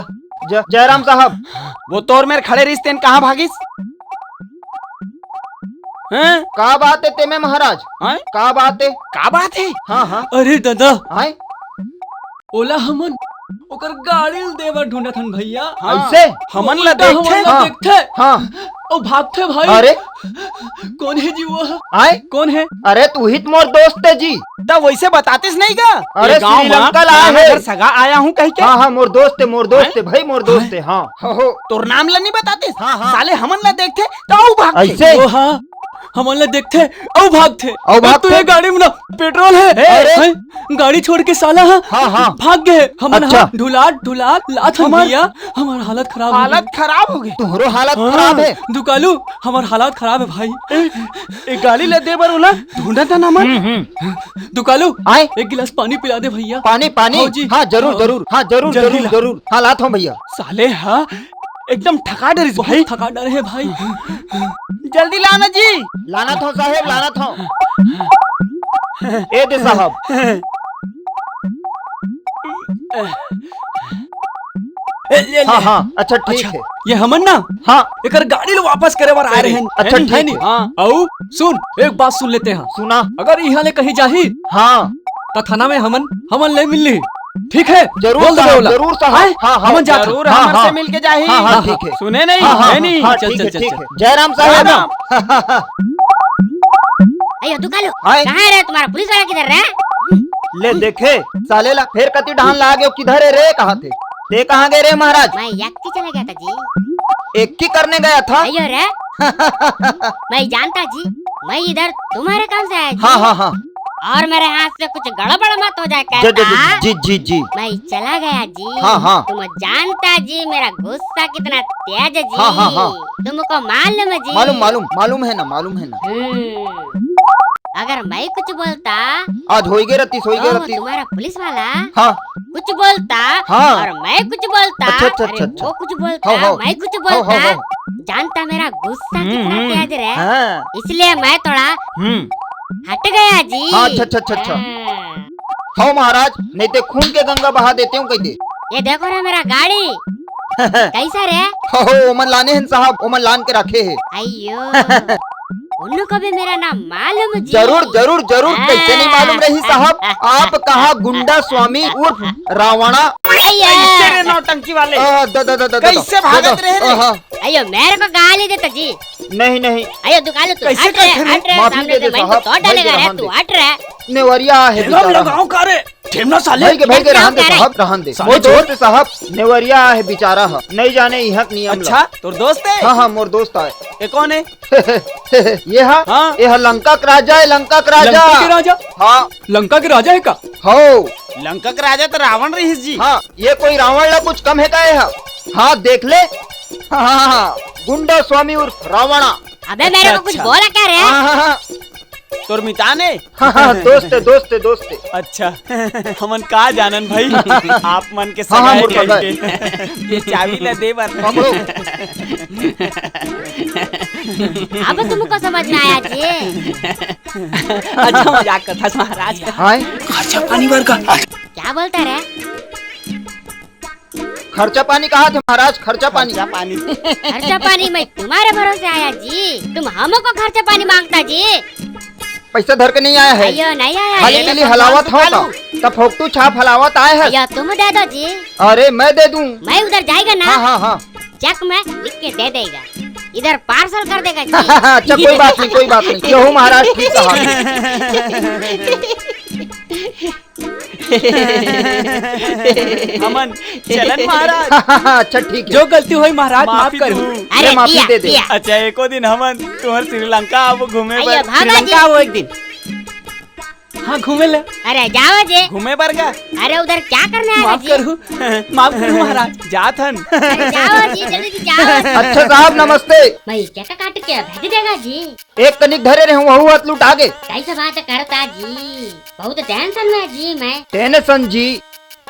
ज-, जयराम साहब, वो तोर मेर खड़े रहिस तेन कहाँ भागिस? हैं? का बात है तेमे महाराज? हैं? का बात है? का बात है? हाँ, हाँ। अरे दादा, हैं? ओला हमन ओकर गाड़ी ल दे बर ढूंढत हन भैया। हाँ। अइसे? हमन ला उल्टा हमन देखथे? ला हाँ। देखथे। हाँ। अउ भागथे भाई। अरे? कोन हे जी वो? आय? कोन हे? अरे, तू ही त मोर दोस्त हे जी। त वइसे बतातिस नहीं का? अरे, ये गांव श्रीलंका म ला फलाना हे। घर सगा आया हूँ कहि के। हाँ, हाँ, मोर दोस्त हे, मोर दोस्त हे, हैं? भाई, मोर दोस्त हैं? हे, हाँ। हो, हो। तोर नाम ला नहीं बतातिस? हाँ, हाँ। साले हमन ला देखथे, त अउ भागथे। अइसे? ओ हाँ, हमन ला देखथे, अउ भागथे। अउ भागथे? तोर गाड़ी म ना पेट्रोल हे। अरे। हैं? गाड़ी छोड़ के साला ह हाँ, हाँ। भाग गे। हमन अच्छा। ह ढुलात ढुलात लात हन हमर भैया, हमर हालत खराब हो गे। हालत खराब हो गे। तुहरो हालत हाँ, खराब हे। दुकालू, हमर हालत खराब हे भाई। ए, ए गाड़ी ला दे बर ओला ढूंढत हन हमन। हम्म, हम्म। दुकालू, आय? एक गिलास पानी पिला दे भैया। पानी, पानी? हाँ जी। हाँ, जरूर, हाँ। जरूर। हाँ, जरूर, जल्दी जरूर, ला। जरूर। हाँ, लात हूँ भैया। साले ह एकदम ठका डरिस बहुत भाई। ठका डरे हे भाई। जल्दी लाना जी। लानत हूँ साहेब, लानत हूँ। ए दे साहब। ए, ले, हाँ, ले। हाँ, अच्छा, ठीक अच्छा, हे। ये हमन ना, हाँ। एकर गाड़ी ल वापस करे बर आए रहेन, अच्छा, है नी? ठीक है नी? हे। हाँ। अउ सुन, एक बात सुन लेते हैं। सुना। अगर इहाँ ले कहीं जाही, हाँ। त थाना में हमन, हमन ले मिलही। ठीक है? जरूर बोल देबे साहब, ओला। जरूर साहब। हैं? हाँ, हाँ, हमन जात हन। जरूर हाँ, हमर हाँ। से मिल के जाही। हाँ, हाँ, हाँ, ठीक है। सुने नहीं, हाँ, हाँ, है नहीं? हाँ, चल, ठीक चल, है, चल, ठीक चल। है। जय राम साहब। जय राम। अयो, दुकालू, हाँ। कहाँ रे तुम्हारा पुलिस वाला किधर रे? ले देखे, साले ला फेर कति डहान ला गे, किधर हे रे, कहाँ थे? ते कहाँ गए रे महाराज? मैं यक्की चला गया था जी। एक्की करने गया था? अयो रे। मैं जानता जी, मैं इधर तुम्हारे काम से आया जी। हाँ, हाँ, हाँ। और मेरे हाथ से कुछ गड़बड़ मत हो जाए जी, जी, कहता। जी, जी, जी। मैं चला गया जी। हाँ, हाँ। तुम जानता जी मेरा गुस्सा कितना तेज है जी। हाँ, हाँ, हाँ। तुमको मालूम है जी। मालूम, मालूम, मालूम है ना, मालूम है ना। हम्म। अगर मैं कुछ बोलता आज होई गे रतिस, होई गे तो रतिस। तुम्हारा पुलिस वाला हाँ। कुछ बोलता हाँ। और मैं कुछ बोलता, अच्छा, अच्छा, अरे अच्छा, अच्छा। वो कुछ बोलता, हाँ, हाँ। मैं कुछ हाँ, हाँ, बोलता, हाँ। जानता मेरा गुस्सा हम्म, कितना हम्म। तेज रे। हाँ। इसलिए मैं थोड़ा हम्म। हट गया जी। हाँ, अच्छा, अच्छा, अच्छा, अच्छा। हाँ। हव महाराज, नहीं ते खून के गंगा बहा देते हूँ कहि दे। ये देखो रे मेरा गाड़ी। कैसा रे? हो, हो, ओमन लाने हन साहब, ओमन लान के रखे हे। अयो, उनको भी मेरा नाम मालूम जी। जरूर, जरूर, जरूर, हाँ। कैसे नहीं मालूम रही साहब? आप कहा गुंडा स्वामी उर्फ रावणा। अयो। कैसे रे नौटंकी वाले? आ, the, the, the, the, the, कैसे द, भागत द, रहे रे? हाँ। अयो, मेरे को गाली देता जी। नहीं, नहीं। अयो, दुकालू तू कैसे हट रे, करते रे? हट रे, माफी सामने दे से दे मैं तो साहब, तोड़ भाई डालेगा के रे, रहन तू दे। हट रे। नेवरिया हे ठेला बेचारा। लगाओ का रे? ठेमना साले। भाई के, भाई के, क्या रहन दे कह रहे? साहब, रहन दे। समझ मोर दोस्त हे साहब, नेवरिया हे बेचारा ह। नहीं जाने इहाँ के नियम ला। अच्छा, तोर दोस्त हे? हाँ, हाँ, मोर दोस्त आय। ये कौन हे? ये हा? हाँ। ये हा लंका के राजा हे, लंका के राजा। लंका के राजा? हाँ। लंका के राजा हे का? हो। लंका के राजा तो रावण रहिस जी। हाँ, ये कोई रावण ला कुछ कम हे का ये हा? हाँ, देख ले। हाँ, हाँ, हाँ, गुंडा स्वामी उर्फ रावणा। अबे मेरे अच्छा, को कुछ अच्छा। बोला क्या रे? हाँ, हाँ, हाँ। तोर मितान हे? हाँ, हाँ, दोस्त हे, दोस्त हे, दोस्त हे। अच्छा, हमन का जानन भाई, आप मन के हाँ, हाँ, सगा हे मोर सगा हे। कहिके। ये चाबी ला दे बर। पकड़ो। अब तुमको समझ में आया जी? अच्छा, मजाक करथस महाराज। हाँ। खर्चा पानी बर का। क्या बोलता रे? खर्चा पानी कहा थे महाराज, खर्चा पानी। खर्चा पानी। खर्चा पानी मैं तुम्हारे भरोसे आया जी, तुम हमको खर्चा पानी मांगता जी। पैसा धर के नहीं आया है। अयो, नहीं आया खाली है। पीली हलावत हो तो, तब फोकटू छाप हलावत आए है। अयो, तुम दे दो जी। अरे मैं दे दूं। मैं उधर जाएगा ना, हाँ, हाँ, हाँ। चेक में लिख के दे देगा, इधर पार्सल कर देगा जी। अच्छा कोई बात नहीं, कोई बात नहीं, क्यों महाराज ठीक कहा। हमन चलन महाराज। अच्छा, ठीक है। जो गलती होई महाराज, माफ माफी करहू। दू। अरे, अरे, माफी पिया, दे दे। पिया। अच्छा, एको दिन हमन तुहर श्रीलंका आबो घूमे अयो, बर। भागा श्रीलंका जी। आबो एक दिन। हाँ, घूमे ले। अरे, जाओ जी। घूमे बर का? अरे, उधर क्या करने आया माफ जी? करहू, माफ करहू महाराज। जात हन। अरे, जाओ जी, जल्दी से जाओ। अच्छा साहब, नमस्ते। मैं चेक काट के भेज देगा जी। एक कनिक धरे रहे हूँ, वहू हाथ लुटा गे। कैसे बात करता जी? बहुत टेंशन में जी मैं। टेंशन जी?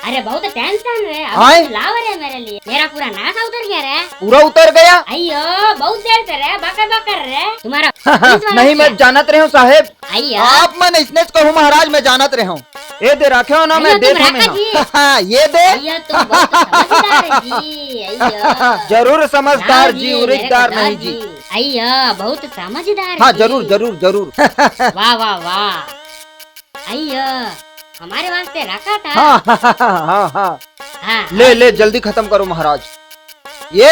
अरे बहुत टेंशन रे, अब हाय। कुछ लाओ रे मेरे लिए। मेरा पूरा नशा उतर गया रे। पूरा उतर गया? अयो, बहुत देर से रे, बकर बकर रे। तुम्हारा पुलिस वाला नहीं, क्या? मैं जानत रहे हूँ साहेब। अयो। आप मन इसने कहूँ महाराज, मैं जानत रहे हूँ। ए दे राखे हो ना, अयो, मैं तुम देत हूँ मैं राखा जी। हाँ। ये दे। अयो, तुम बहुत समझदार है जी। अयो। जरूर समझदार हाँ जी, जी, मेरे उरिकदार नहीं जी। जी। अयो, बहुत समझदार हाँ, जी। जरूर, जरूर, जरूर। वाह, वाह, वाह। अयो, हमारे वास्ते रखा था। हाँ, हाँ, हाँ, हाँ। हाँ। ले, ले, जल्दी खत्म करो महाराज। ये,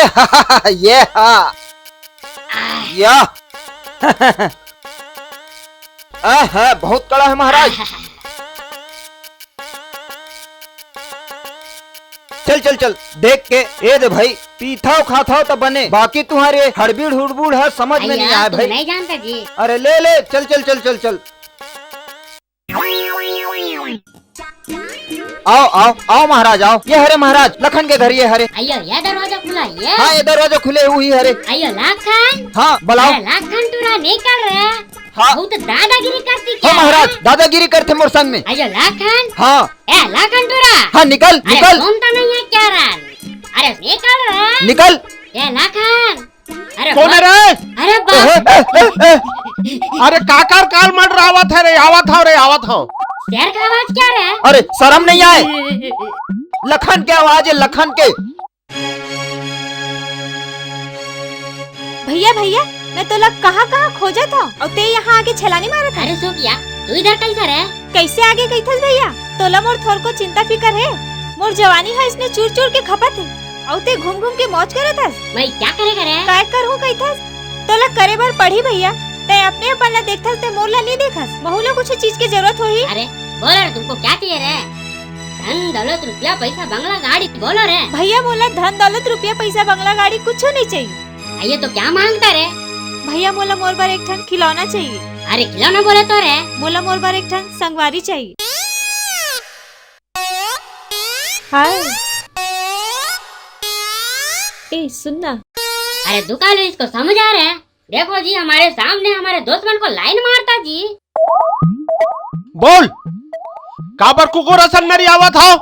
ये, हाँ। या। आहा, बहुत कड़ा है महाराज। चल, चल, चल, देख के, ए दे भाई, पीथव खाथव त बने, बाकी तुम्हारे हड़बीड़ हुड़बूड़ है, समझ में नहीं आया भाई। नहीं जानता जी। अरे ले, ले, चल, चल, चल, चल, चल। आओ, आओ, आओ महाराज, आओ। ये हरे महाराज, लखन के घर ये हरे। अयो, ये दरवाजा खुला है। हाँ, ये दरवाजा खुले हुई हरे। अयो, लखन। हाँ, बुलाओ। अरे, लखन टूरा निकल रे। हाँ। बहुत दादागिरी करती क्या हो महाराज, है? दादागिरी करथे मोर संग में। अयो, लखन। हाँ। ए, लखन टूरा। हाँ, निकल, अरे, निकल। सुनता नहीं है क्या रे? अरे, निकल रे। निकल। ए, लखन। अरे कोन बा-, है रे? अरे बाप। ए, ए, ए, ए। अरे काकर काल मंडरावत है रे, आवत हव रे, आवत हव। शेर का आवाज क्या रे? अरे शर्म नहीं आए, लखन के आवाज है, लखन के। भैया, भैया, मैं तोला कहाँ-कहाँ खोजत हव, अउ ते यहाँ आके छलानी मारत हस। अरे सुकिया, तू इधर कैसे रे? कैसे आगे कहिथस भैया? तोला मोर थोरको चिंता फिकर हे। मोर जवानी ह इसने चूर-चूर के खपत हे। अउ ते घूम-घूम के मौज करत हस। मैं क्या करे करे? काय करहूँ कहिथस? तोला करे बर पड़ही भैया। तैं अपने अपन ला देखथस, तैं मोर ला नी देखस। महू ला कुछ चीज के जरूरत होही। अरे, बोलो रे, तुमको क्या चाहिए रे? धन, दौलत, रुपया, पैसा, बंगला, गाड़ी, बोलो रे। भैया, मोला धन, दौलत, रुपया, पैसा, बंगला, गाड़ी कुछू नहीं चाहिए। अइयो तो क्या मांगता रे? भैया, मोला मोर बर एक ठन खिलौना चाहिए। अरे खिलौना बोले तो रे। मोला मोर बर एक ठन संगवारी चाहिए। हाय। ए, सुन ना। अरे दुकालू, इसको समझा रे। देखो जी, हमारे सामने हमारे दुश्मन को लाइन मारता जी। बोल, काबर कुकुर असन नरियावत हव?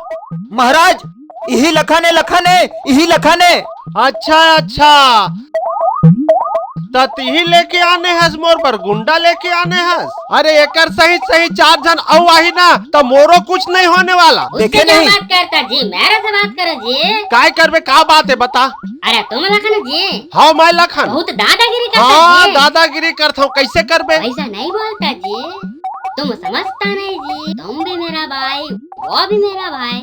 महाराज, इही लखन हे, लखन हे, इही लखन हे। अच्छा, अच्छा, त तिही लेके आने हस, मोर बर गुंडा लेके आने हस। अरे एकर सही सही चार झन अउ आही ना, त मोरो कुछ नहीं होने वाला। उससे देखे क्या नहीं? बात करता जी, मेरे से बात करो जी। काय करबे, का बात है बता। अरे तुम लखन जी। हाँ, मैं लखन। बहुत दादागिरी करता हाँ, जी। दादागिरी करत हव, कैसे करबे? वैसा नहीं बोलता जी, तुम समझता नहीं जी, तुम भी मेरा भाई, वो भी मेरा भाई।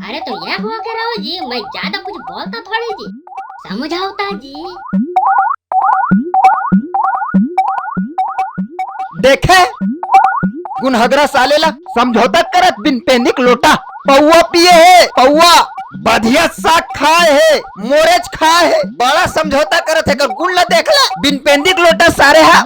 अरे तो ये हुआ के रहो जी, मैं ज्यादा कुछ बोलता थोड़ी जी, समझावता जी। देखे गुनहगरा साले ला समझौता करत, बिन पेंदिक लोटा पौवा पिए हे, पौवा बढ़िया साग खाए हे, मोरेच खाए हे, बड़ा समझौता करत हे। कर गुण ला देख ला, बिन पेंदिक लोटा सारे हा।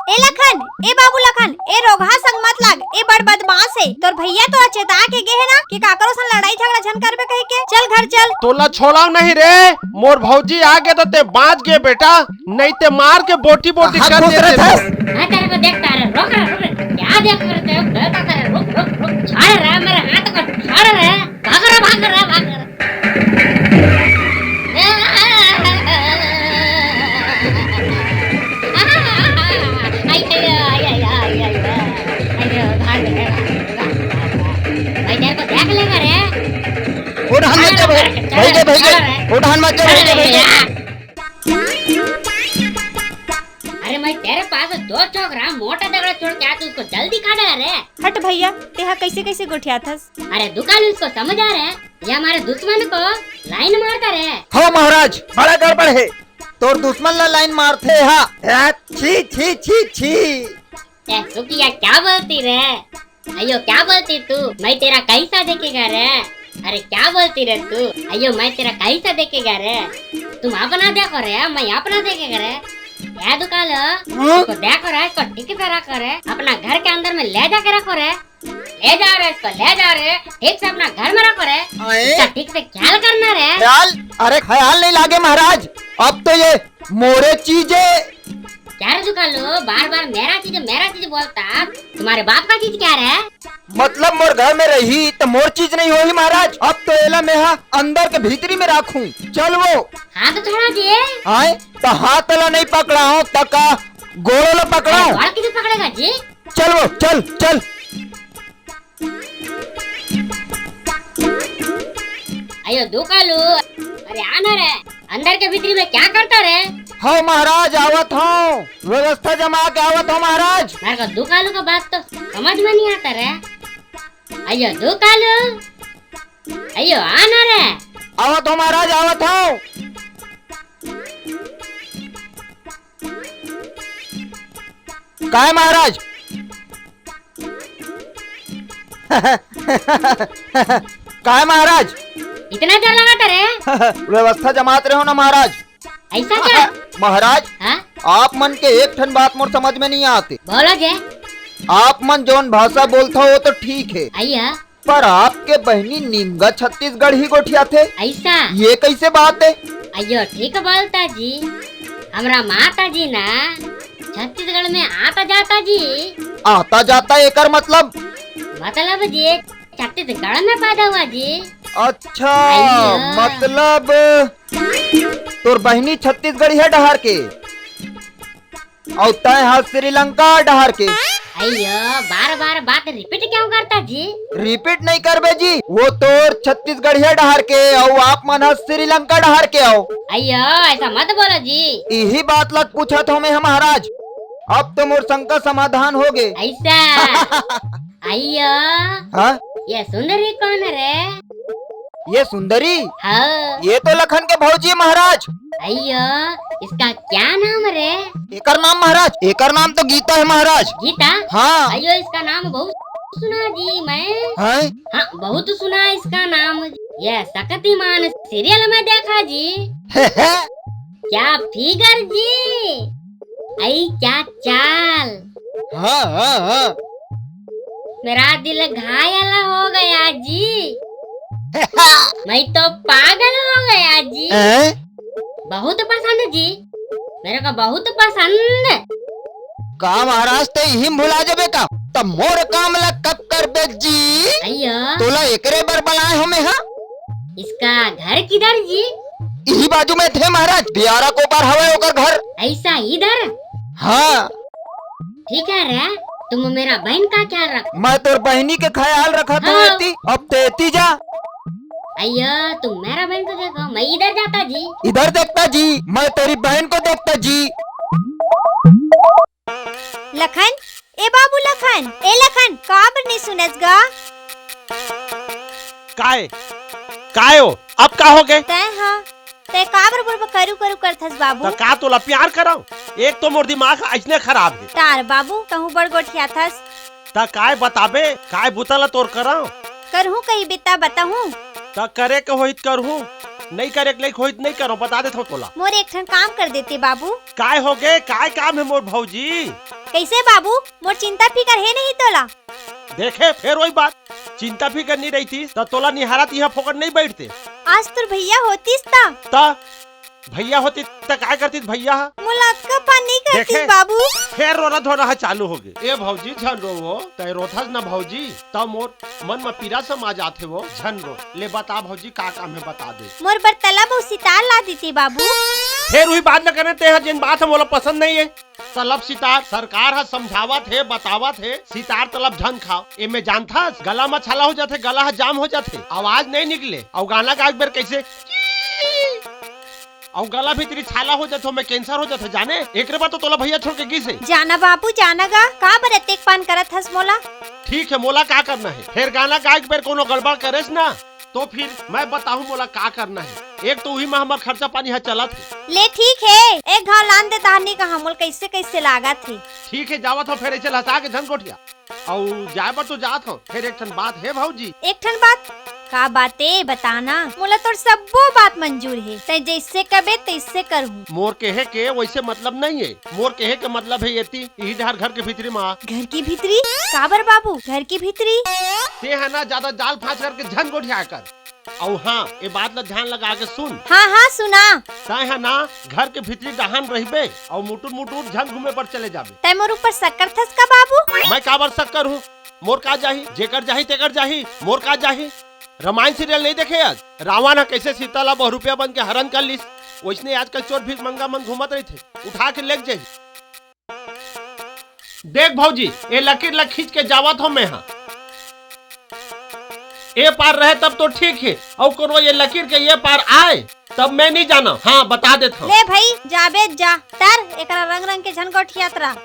ए लखन, ए बाबू लखन, ए रोगहा संग मत लाग, ए बड़ बदमाश हे। तोर भैया तो चेता के गे हे ना कि काकरो सन लड़ाई झगड़ा झन करबे कहि के। चल घर चल। तोला छोड़ाव नहीं रे, मोर भौजी आगे तो ते बांच गे बेटा, नहीं ते मार के बोटी बोटी हाँ, कर देते। हाँ, तेरे को देखता रे, रुक रे, रुक रे, क्या देख रहे थे, रुक, रुक, रुक, छोड़ रे, मेरे हाथ को छोड़ रे, भाग रे, भाग रे, भाग रे। आई, आई, आई, आई, आई, आई, आई, भाग रे, भाग रे, भाग रे। भाई, तेरे को देख लेगा रे। उठान मत जा भाई, भाई के, भाई के, उठान मत जा भाई के, भाई के। अरे मैं तेरे पास दो चौक रहा, मोटा तगड़ा छोड़ के आ, तू उसको जल्दी खा डाला रे। हट भैया, तेहा कैसे कैसे गोठियाथस? अरे दुकान उसको समझा रे, ये हमारे दुश्मन को लाइन मारता रे। हो महाराज, बड़ा गड़बड़ है, तोर दुश्मन ला लाइन मारथे हा। ए, छी, छी, छी, छी। ए, सुखिया, क्या बोलती रे? अयो, क्या बोलती तू? मैं तेरा कैसा देखेगा रे? अरे, क्या बोलती रे तू? अयो, मैं तेरा कैसा देखेगा रे? तुम अपना देखो रे, मैं अपना देखेगा रे। ए दुकालू, हाँ? इसको देखो रे, इसको ठीक से रखो रे, अपना घर के अंदर में ले जाके रखो रे, ले जाओ रे इसको, ले जाओ रे, ठीक से अपना घर में रखो रे, आए? इसका ठीक से ख्याल करना रे। ख्याल? अरे ख्याल नहीं लागे महाराज, अब तो ये मोरे चीज हे। क्या रे दुकालू, बार बार मेरा चीज, मेरा चीज बोलता, तुम्हारे बाप का चीज क्या रे? मतलब मोर घर में रही तो मोर चीज नहीं होही महाराज। अब तो एला मेहा अंदर के भीतरी में राखूं। चल वो। हाथ छोड़ा जी। आए तो हाथ ला नहीं पकड़ाओ, त का गोड़ ला पकड़ाओ? गोड़ किसे पकड़ेगा जी? चल वो, चल, चल। अयो दुकालू, अरे आना रे, अंदर के भीतरी में क्या करता रे? हाँ महाराज, आवत हूँ, व्यवस्था जमा के आवत हूँ महाराज। मेरे को दुकालू का बात तो समझ में नहीं आता रे। अयो दुकालू, ए यो, आ ना रे। आवत हो महाराज, आवत हो। काय महाराज? काय महाराज? इतना देर लगा था रे? व्यवस्था जमात रहे हो ना महाराज। ऐसा क्या? महाराज, हाँ? आप मन के एक ठन बात मोर समझ में नहीं आते। बोलो जे। आप मन जौन भाषा बोलता हो, वो तो ठीक है। अइया। पर आपके बहिनी निमगा छत्तीसगढ़ी गोठियाथे। ऐसा? ये कैसे बात है? अइयो, ठीक बोलता जी। हमरा माता जी ना छत्तीसगढ़ में आता जाता जी। आता जाता एकर मतलब? मतलब जी, छत्तीसगढ़ में पैदा हुआ जी। अच्छा, अइयो। मतलब तोर बहिनी छत्तीसगढ़िया डहार के? अउ तैं ह श्रीलंका डहार के। अइयो, बार-बार बात repeat क्यों करता जी? Repeat नहीं करबे जी, वो तोर छत्तीसगढ़िया डहार के अउ आप मन ह श्रीलंका डहार के अउ। अइयो, ऐसा मत बोलो जी। इही बात ला पूछत हूँ मैं ह महाराज। अब तो मोर शंका समाधान हो गे। ऐसा? अइयो, हाँ? ये सुंदरी कौन रे? ये सुंदरी? हाँ। ये तो लखन के भौजी महाराज। अइयो, इसका क्या नाम रे? एकर नाम महाराज, एकर नाम तो गीता है महाराज। गीता? हाँ। अइयो, इसका नाम बहुत सुना जी मैं। हैं? हाँ, बहुत सुना इसका नाम। ये शक्तिमान serial में देखा जी। क्या figure जी, अई क्या चाल। हाँ, हाँ, हाँ। मेरा दिल घायल हो गया जी। मैं तो पागल हो गया जी। हैं? बहुत पसंद जी, मेरे को बहुत पसंद। का महाराज, ते इही म भुला जबे का? त मोर काम ला कब करबे जी? अइयो। तोला एकरे बर बलाए हो मैं हा? इसका घर किधर जी? इही बाजू में थे महाराज, बियारा को पार हवे ओकर घर। ऐसा इधर? हाँ। ठीक है रे, तुम मेरा बहन का ख्याल रखो। मैं तोर बहिनी के ख्याल रखत हूँ हाँ। एती, अब ते एती जा। अइयो, तुम मेरा बहन को देखो, मैं इधर जाता जी। इधर देखता जी, मैं तेरी बहन को देखता जी। लखन, ए बाबू लखन, ए लखन, काबर नहीं सुनत गा? काय? काय हो? अब का हो गे? तैं हा, तैं काबर मोर बर करू करू करथस बाबू? त का तोला प्यार करव? एक तो मोर दिमाग ह अइसने खराब हे। तार बाबू, तहूँ बड़ गोठियाथस। त काय बताबे? काय बुता ला तोर करव? करहूँ कहिबे त बताहूँ। त करे के होही त करहूँ, नइ करे के लइक होही त नइ करव, बता देथव तोला। मोर एक ठन काम कर देते बाबू। काय हो गे? काय काम हे मोर भौजी? कइसे बाबू? मोर चिंता फिकर हे नहीं तोला? देखे, फेर वही बात, चिंता फिकर नहीं रहितिस, त तोला निहारत इहाँ फोकट नहीं बैठते। आज तोर भैया होतिस त? त भैया होतिस त काय करतिस भैया ह? मोला अतका पान नहीं करतिस देखे, बाबू। फेर रोना धोना ह चालू हो गे। ए भौजी, झन रो वो, तैं रोथस न भौजी, त मोर मन म पीरा समा जाथे वो, झन रो। ले बता भौजी, का काम हे बता दे। मोर बर तलब अउ सितार ला देते बाबू। फेर वही बात न करे, तेहा जेन बात ह मोला पसंद नहीं हे। तलब सितार, सरकार ह समझावत हे, बतावत हे, सितार तलब झन खाव। एमे जानथस, गला म छाला हो जाथे, गला ह जाम हो जाथे, आवाज नइ निकले। अउ गाना गाए के बेर कइसे, अउ गला भीतरी छाला हो जाथे, ओमे cancer हो जाथे, जाने? एकरे बर तो तोला भैया छोड़ के गिस हे। जाना बाबू, जाना गा, का बर अतेक पान करत हस मोला? ठीक हे, मोला का करना हे? फेर गाना गाए के बेर कोनो गड़बड़ करेस ना, तो फिर मैं बताहूँ मोला का करना हे। एक तो उही म हमर खर्चा पानी ह चलत हे। ले ठीक हे, एक घाव लान दे तहार नहीं कहा मोला कइसे कइसे लागत हे। ठीक हे, जावत हव फेर अइसे लहसा के झन गोठिया। अउ जाए बर तो जात हव, फेर एक ठन बात हे भौजी। एक ठन बात? का बात ए बताना, मोला तोर सब्बो बात मंजूर हे, तैं जइसे कबे तइसे करहूँ। मोर कहे के वइसे मतलब नहीं हे, मोर कहे के मतलब हे एती, इही डहर घर के भीतरी म आ। घर के भीतरी? काबर बाबू, घर के भीतरी? तें ह ना जादा जाल फांस करके झन गोठियाए कर। अउ हाँ, ए बात ला ध्यान लगा के सुन। हाँ, हाँ, सुना। तैं ह ना घर के भीतरी डहान रहिबे अउ मुटुर मुटुर झन घूमे बर चले जाबे। तैं मोर ऊपर शक करथस का बाबू? मैं काबर शक करहूँ? मोर का जाही, जेकर जाही तेकर जाही, मोर का जाही। रामायण serial नहीं देखे आज? रावण ह कइसे सीता ला बहुरूपिया बन के हरण कर लिस, वइसने आजकल चोर भीख मंगा मन घूमत रहिथे, उठा के लेग जाही। देख भौजी, ए लकीर ला खींच के जावत हव मैं हा। ए पार रहे तब तो ठीक हे, अउ कोनो ए लकीर के ए पार आए तब मैं नहीं जानव। हाँ, बता देत हव। ले भई, जाबे जा, तर एकरा रंग रंग के झन गोठियात रह।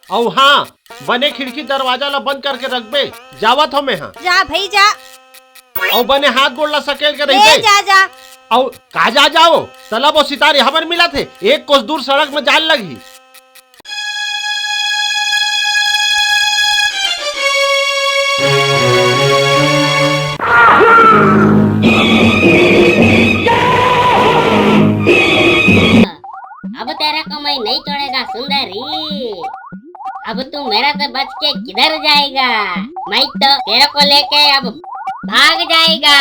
अउ हाँ, बने खिड़की दरवाजा ला बंद करके रखबे। जावत हँव मैं हा। जा भई जा। अउ बने हाथ गोड़ ला सकेल के ले रहिबे। जा जा। अउ का जा जाओ, तलब अउ सितार यहाँ बर मिलत हे, एक कोस दूर सड़क में जान लगही। अब तेरे को मैं नहीं छोड़ेगा सुंदरी, अब तू मेरे से बच के किधर जाएगा? मैं तो तेरे को लेके अब भाग जाएगा।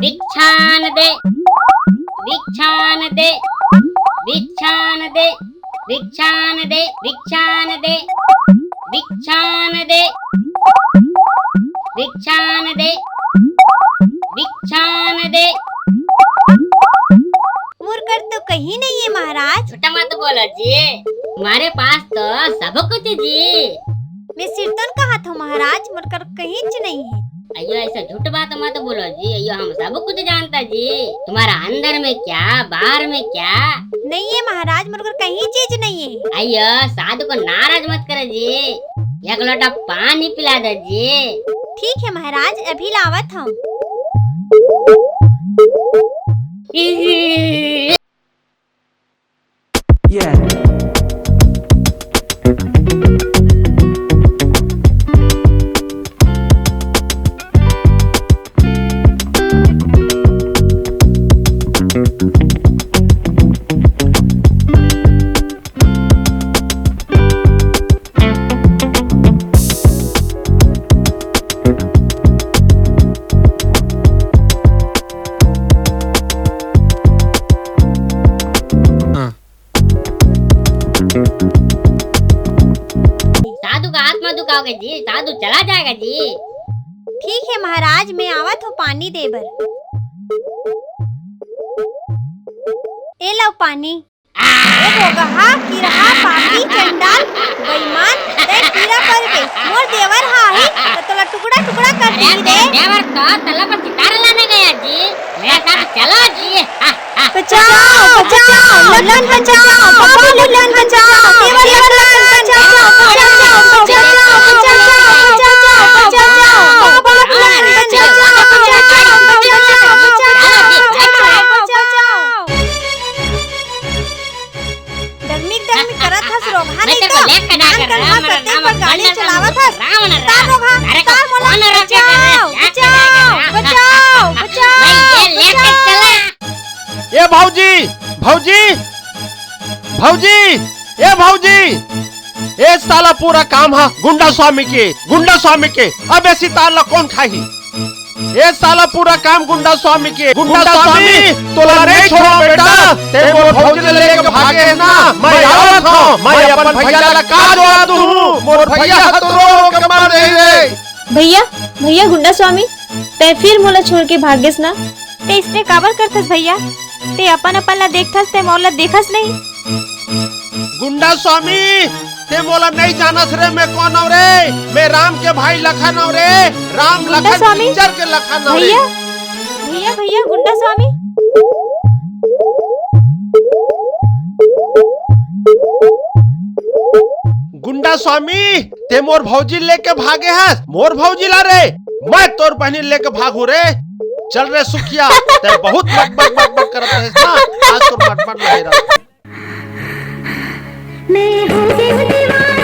भिक्षान दे, भिक्षान दे, भिक्षान दे, भिक्षान दे, भिक्षान दे, भिक्षान दे, भिक्षान दे, भिक्षान दे। मोर कर तो कहीं नहीं है महाराज। झूठा मत बोलो जी, तुम्हारे पास तो सब कुछ है जी। मैं सिरतोन कहा था महाराज, मोर कर कहीं च नहीं है। अयो ऐसा झूठ बात मत बोलो जी, अयो हम सब कुछ जानता जी। तुम्हारा अंदर में क्या, बाहर में क्या। नहीं है महाराज, मोर कर कहीं चीज नहीं है। अयो साधु को नाराज मत करो जी, एक लोटा पानी पिला दो जी। ठीक है महाराज, अभी लावत हँव। साधु का आत्मा दुखाओगे जी, साधु चला जाएगा जी। ठीक है महाराज, मैं आवत हँव पानी दे बर। ए लो पानी। ए भोगहा, किरहा, पापी, चंडाल, बेईमान, तैं कीरा पर गे। मोर देवर हा आही, त तोला टुकड़ा टुकड़ा कर दिही रे। देवर तो तलब सितार लाने गया जी, मेरे साथ चलो जी। बचाओ, बचाओ, लखन बचाओ, बाबा लखन बचाओ, देवर लखन बचाओ, बचाओ, बचाओ, बचाओ, बचाओ, बचाओ, बाबा लखन बचाओ, बचाओ, बचाओ, बचाओ। डगमिक डगमिक करत हस रोगहा नहीं तो, नान कन हस अतेक बड़ गाड़ी चलावत हस। तार रोगहा, तार मोला बचाओ, बचाओ, बचाओ, बचाओ, बचाओ। ए भौजी, भौजी, भौजी, ए भौजी, ए साला पूरा काम हा गुंडा स्वामी के, गुंडा स्वामी के। अब ए सितार ला कोन खाही? ए साला पूरा काम गुंडा स्वामी के। गुंडा स्वामी, तोला नहीं छोड़ो बेटा, ते मोर भौजी ले लेके भागे ना, मैं आवत हूँ, मैं अपन भैया ला का जवाब दूँ? मोर भैया हा तो रो के मर रही रे। भैया, भैया गुंडा स्वामी, तै फिर मोला छोड़ के भागेस ना? तै इसने काबर करथस भैया? तै अपन अपन ला देखथस, तै मोला देखस नहीं? गुंडा स्वामी, ते मोला नहीं जानस रे, मैं कौन हूँ रे? मैं राम के भाई लखन हूँ रे, राम गुंडा लखन स्वामी, पिक्चर के लखन हूँ रे। भैया, भैया, भैया, गुंडा स्वामी। गुंडा स्वामी, ते मोर भौजी लेके भागे हस, मोर भौजी ला रे, मैं तोर बहनी लेके भागू रे। चल रे सुखिया, ते बहुत मटमट मटमट करत रहे ना, आज तोर मटमट नहीं रहा। मैं हो गई हूँ दीवाना।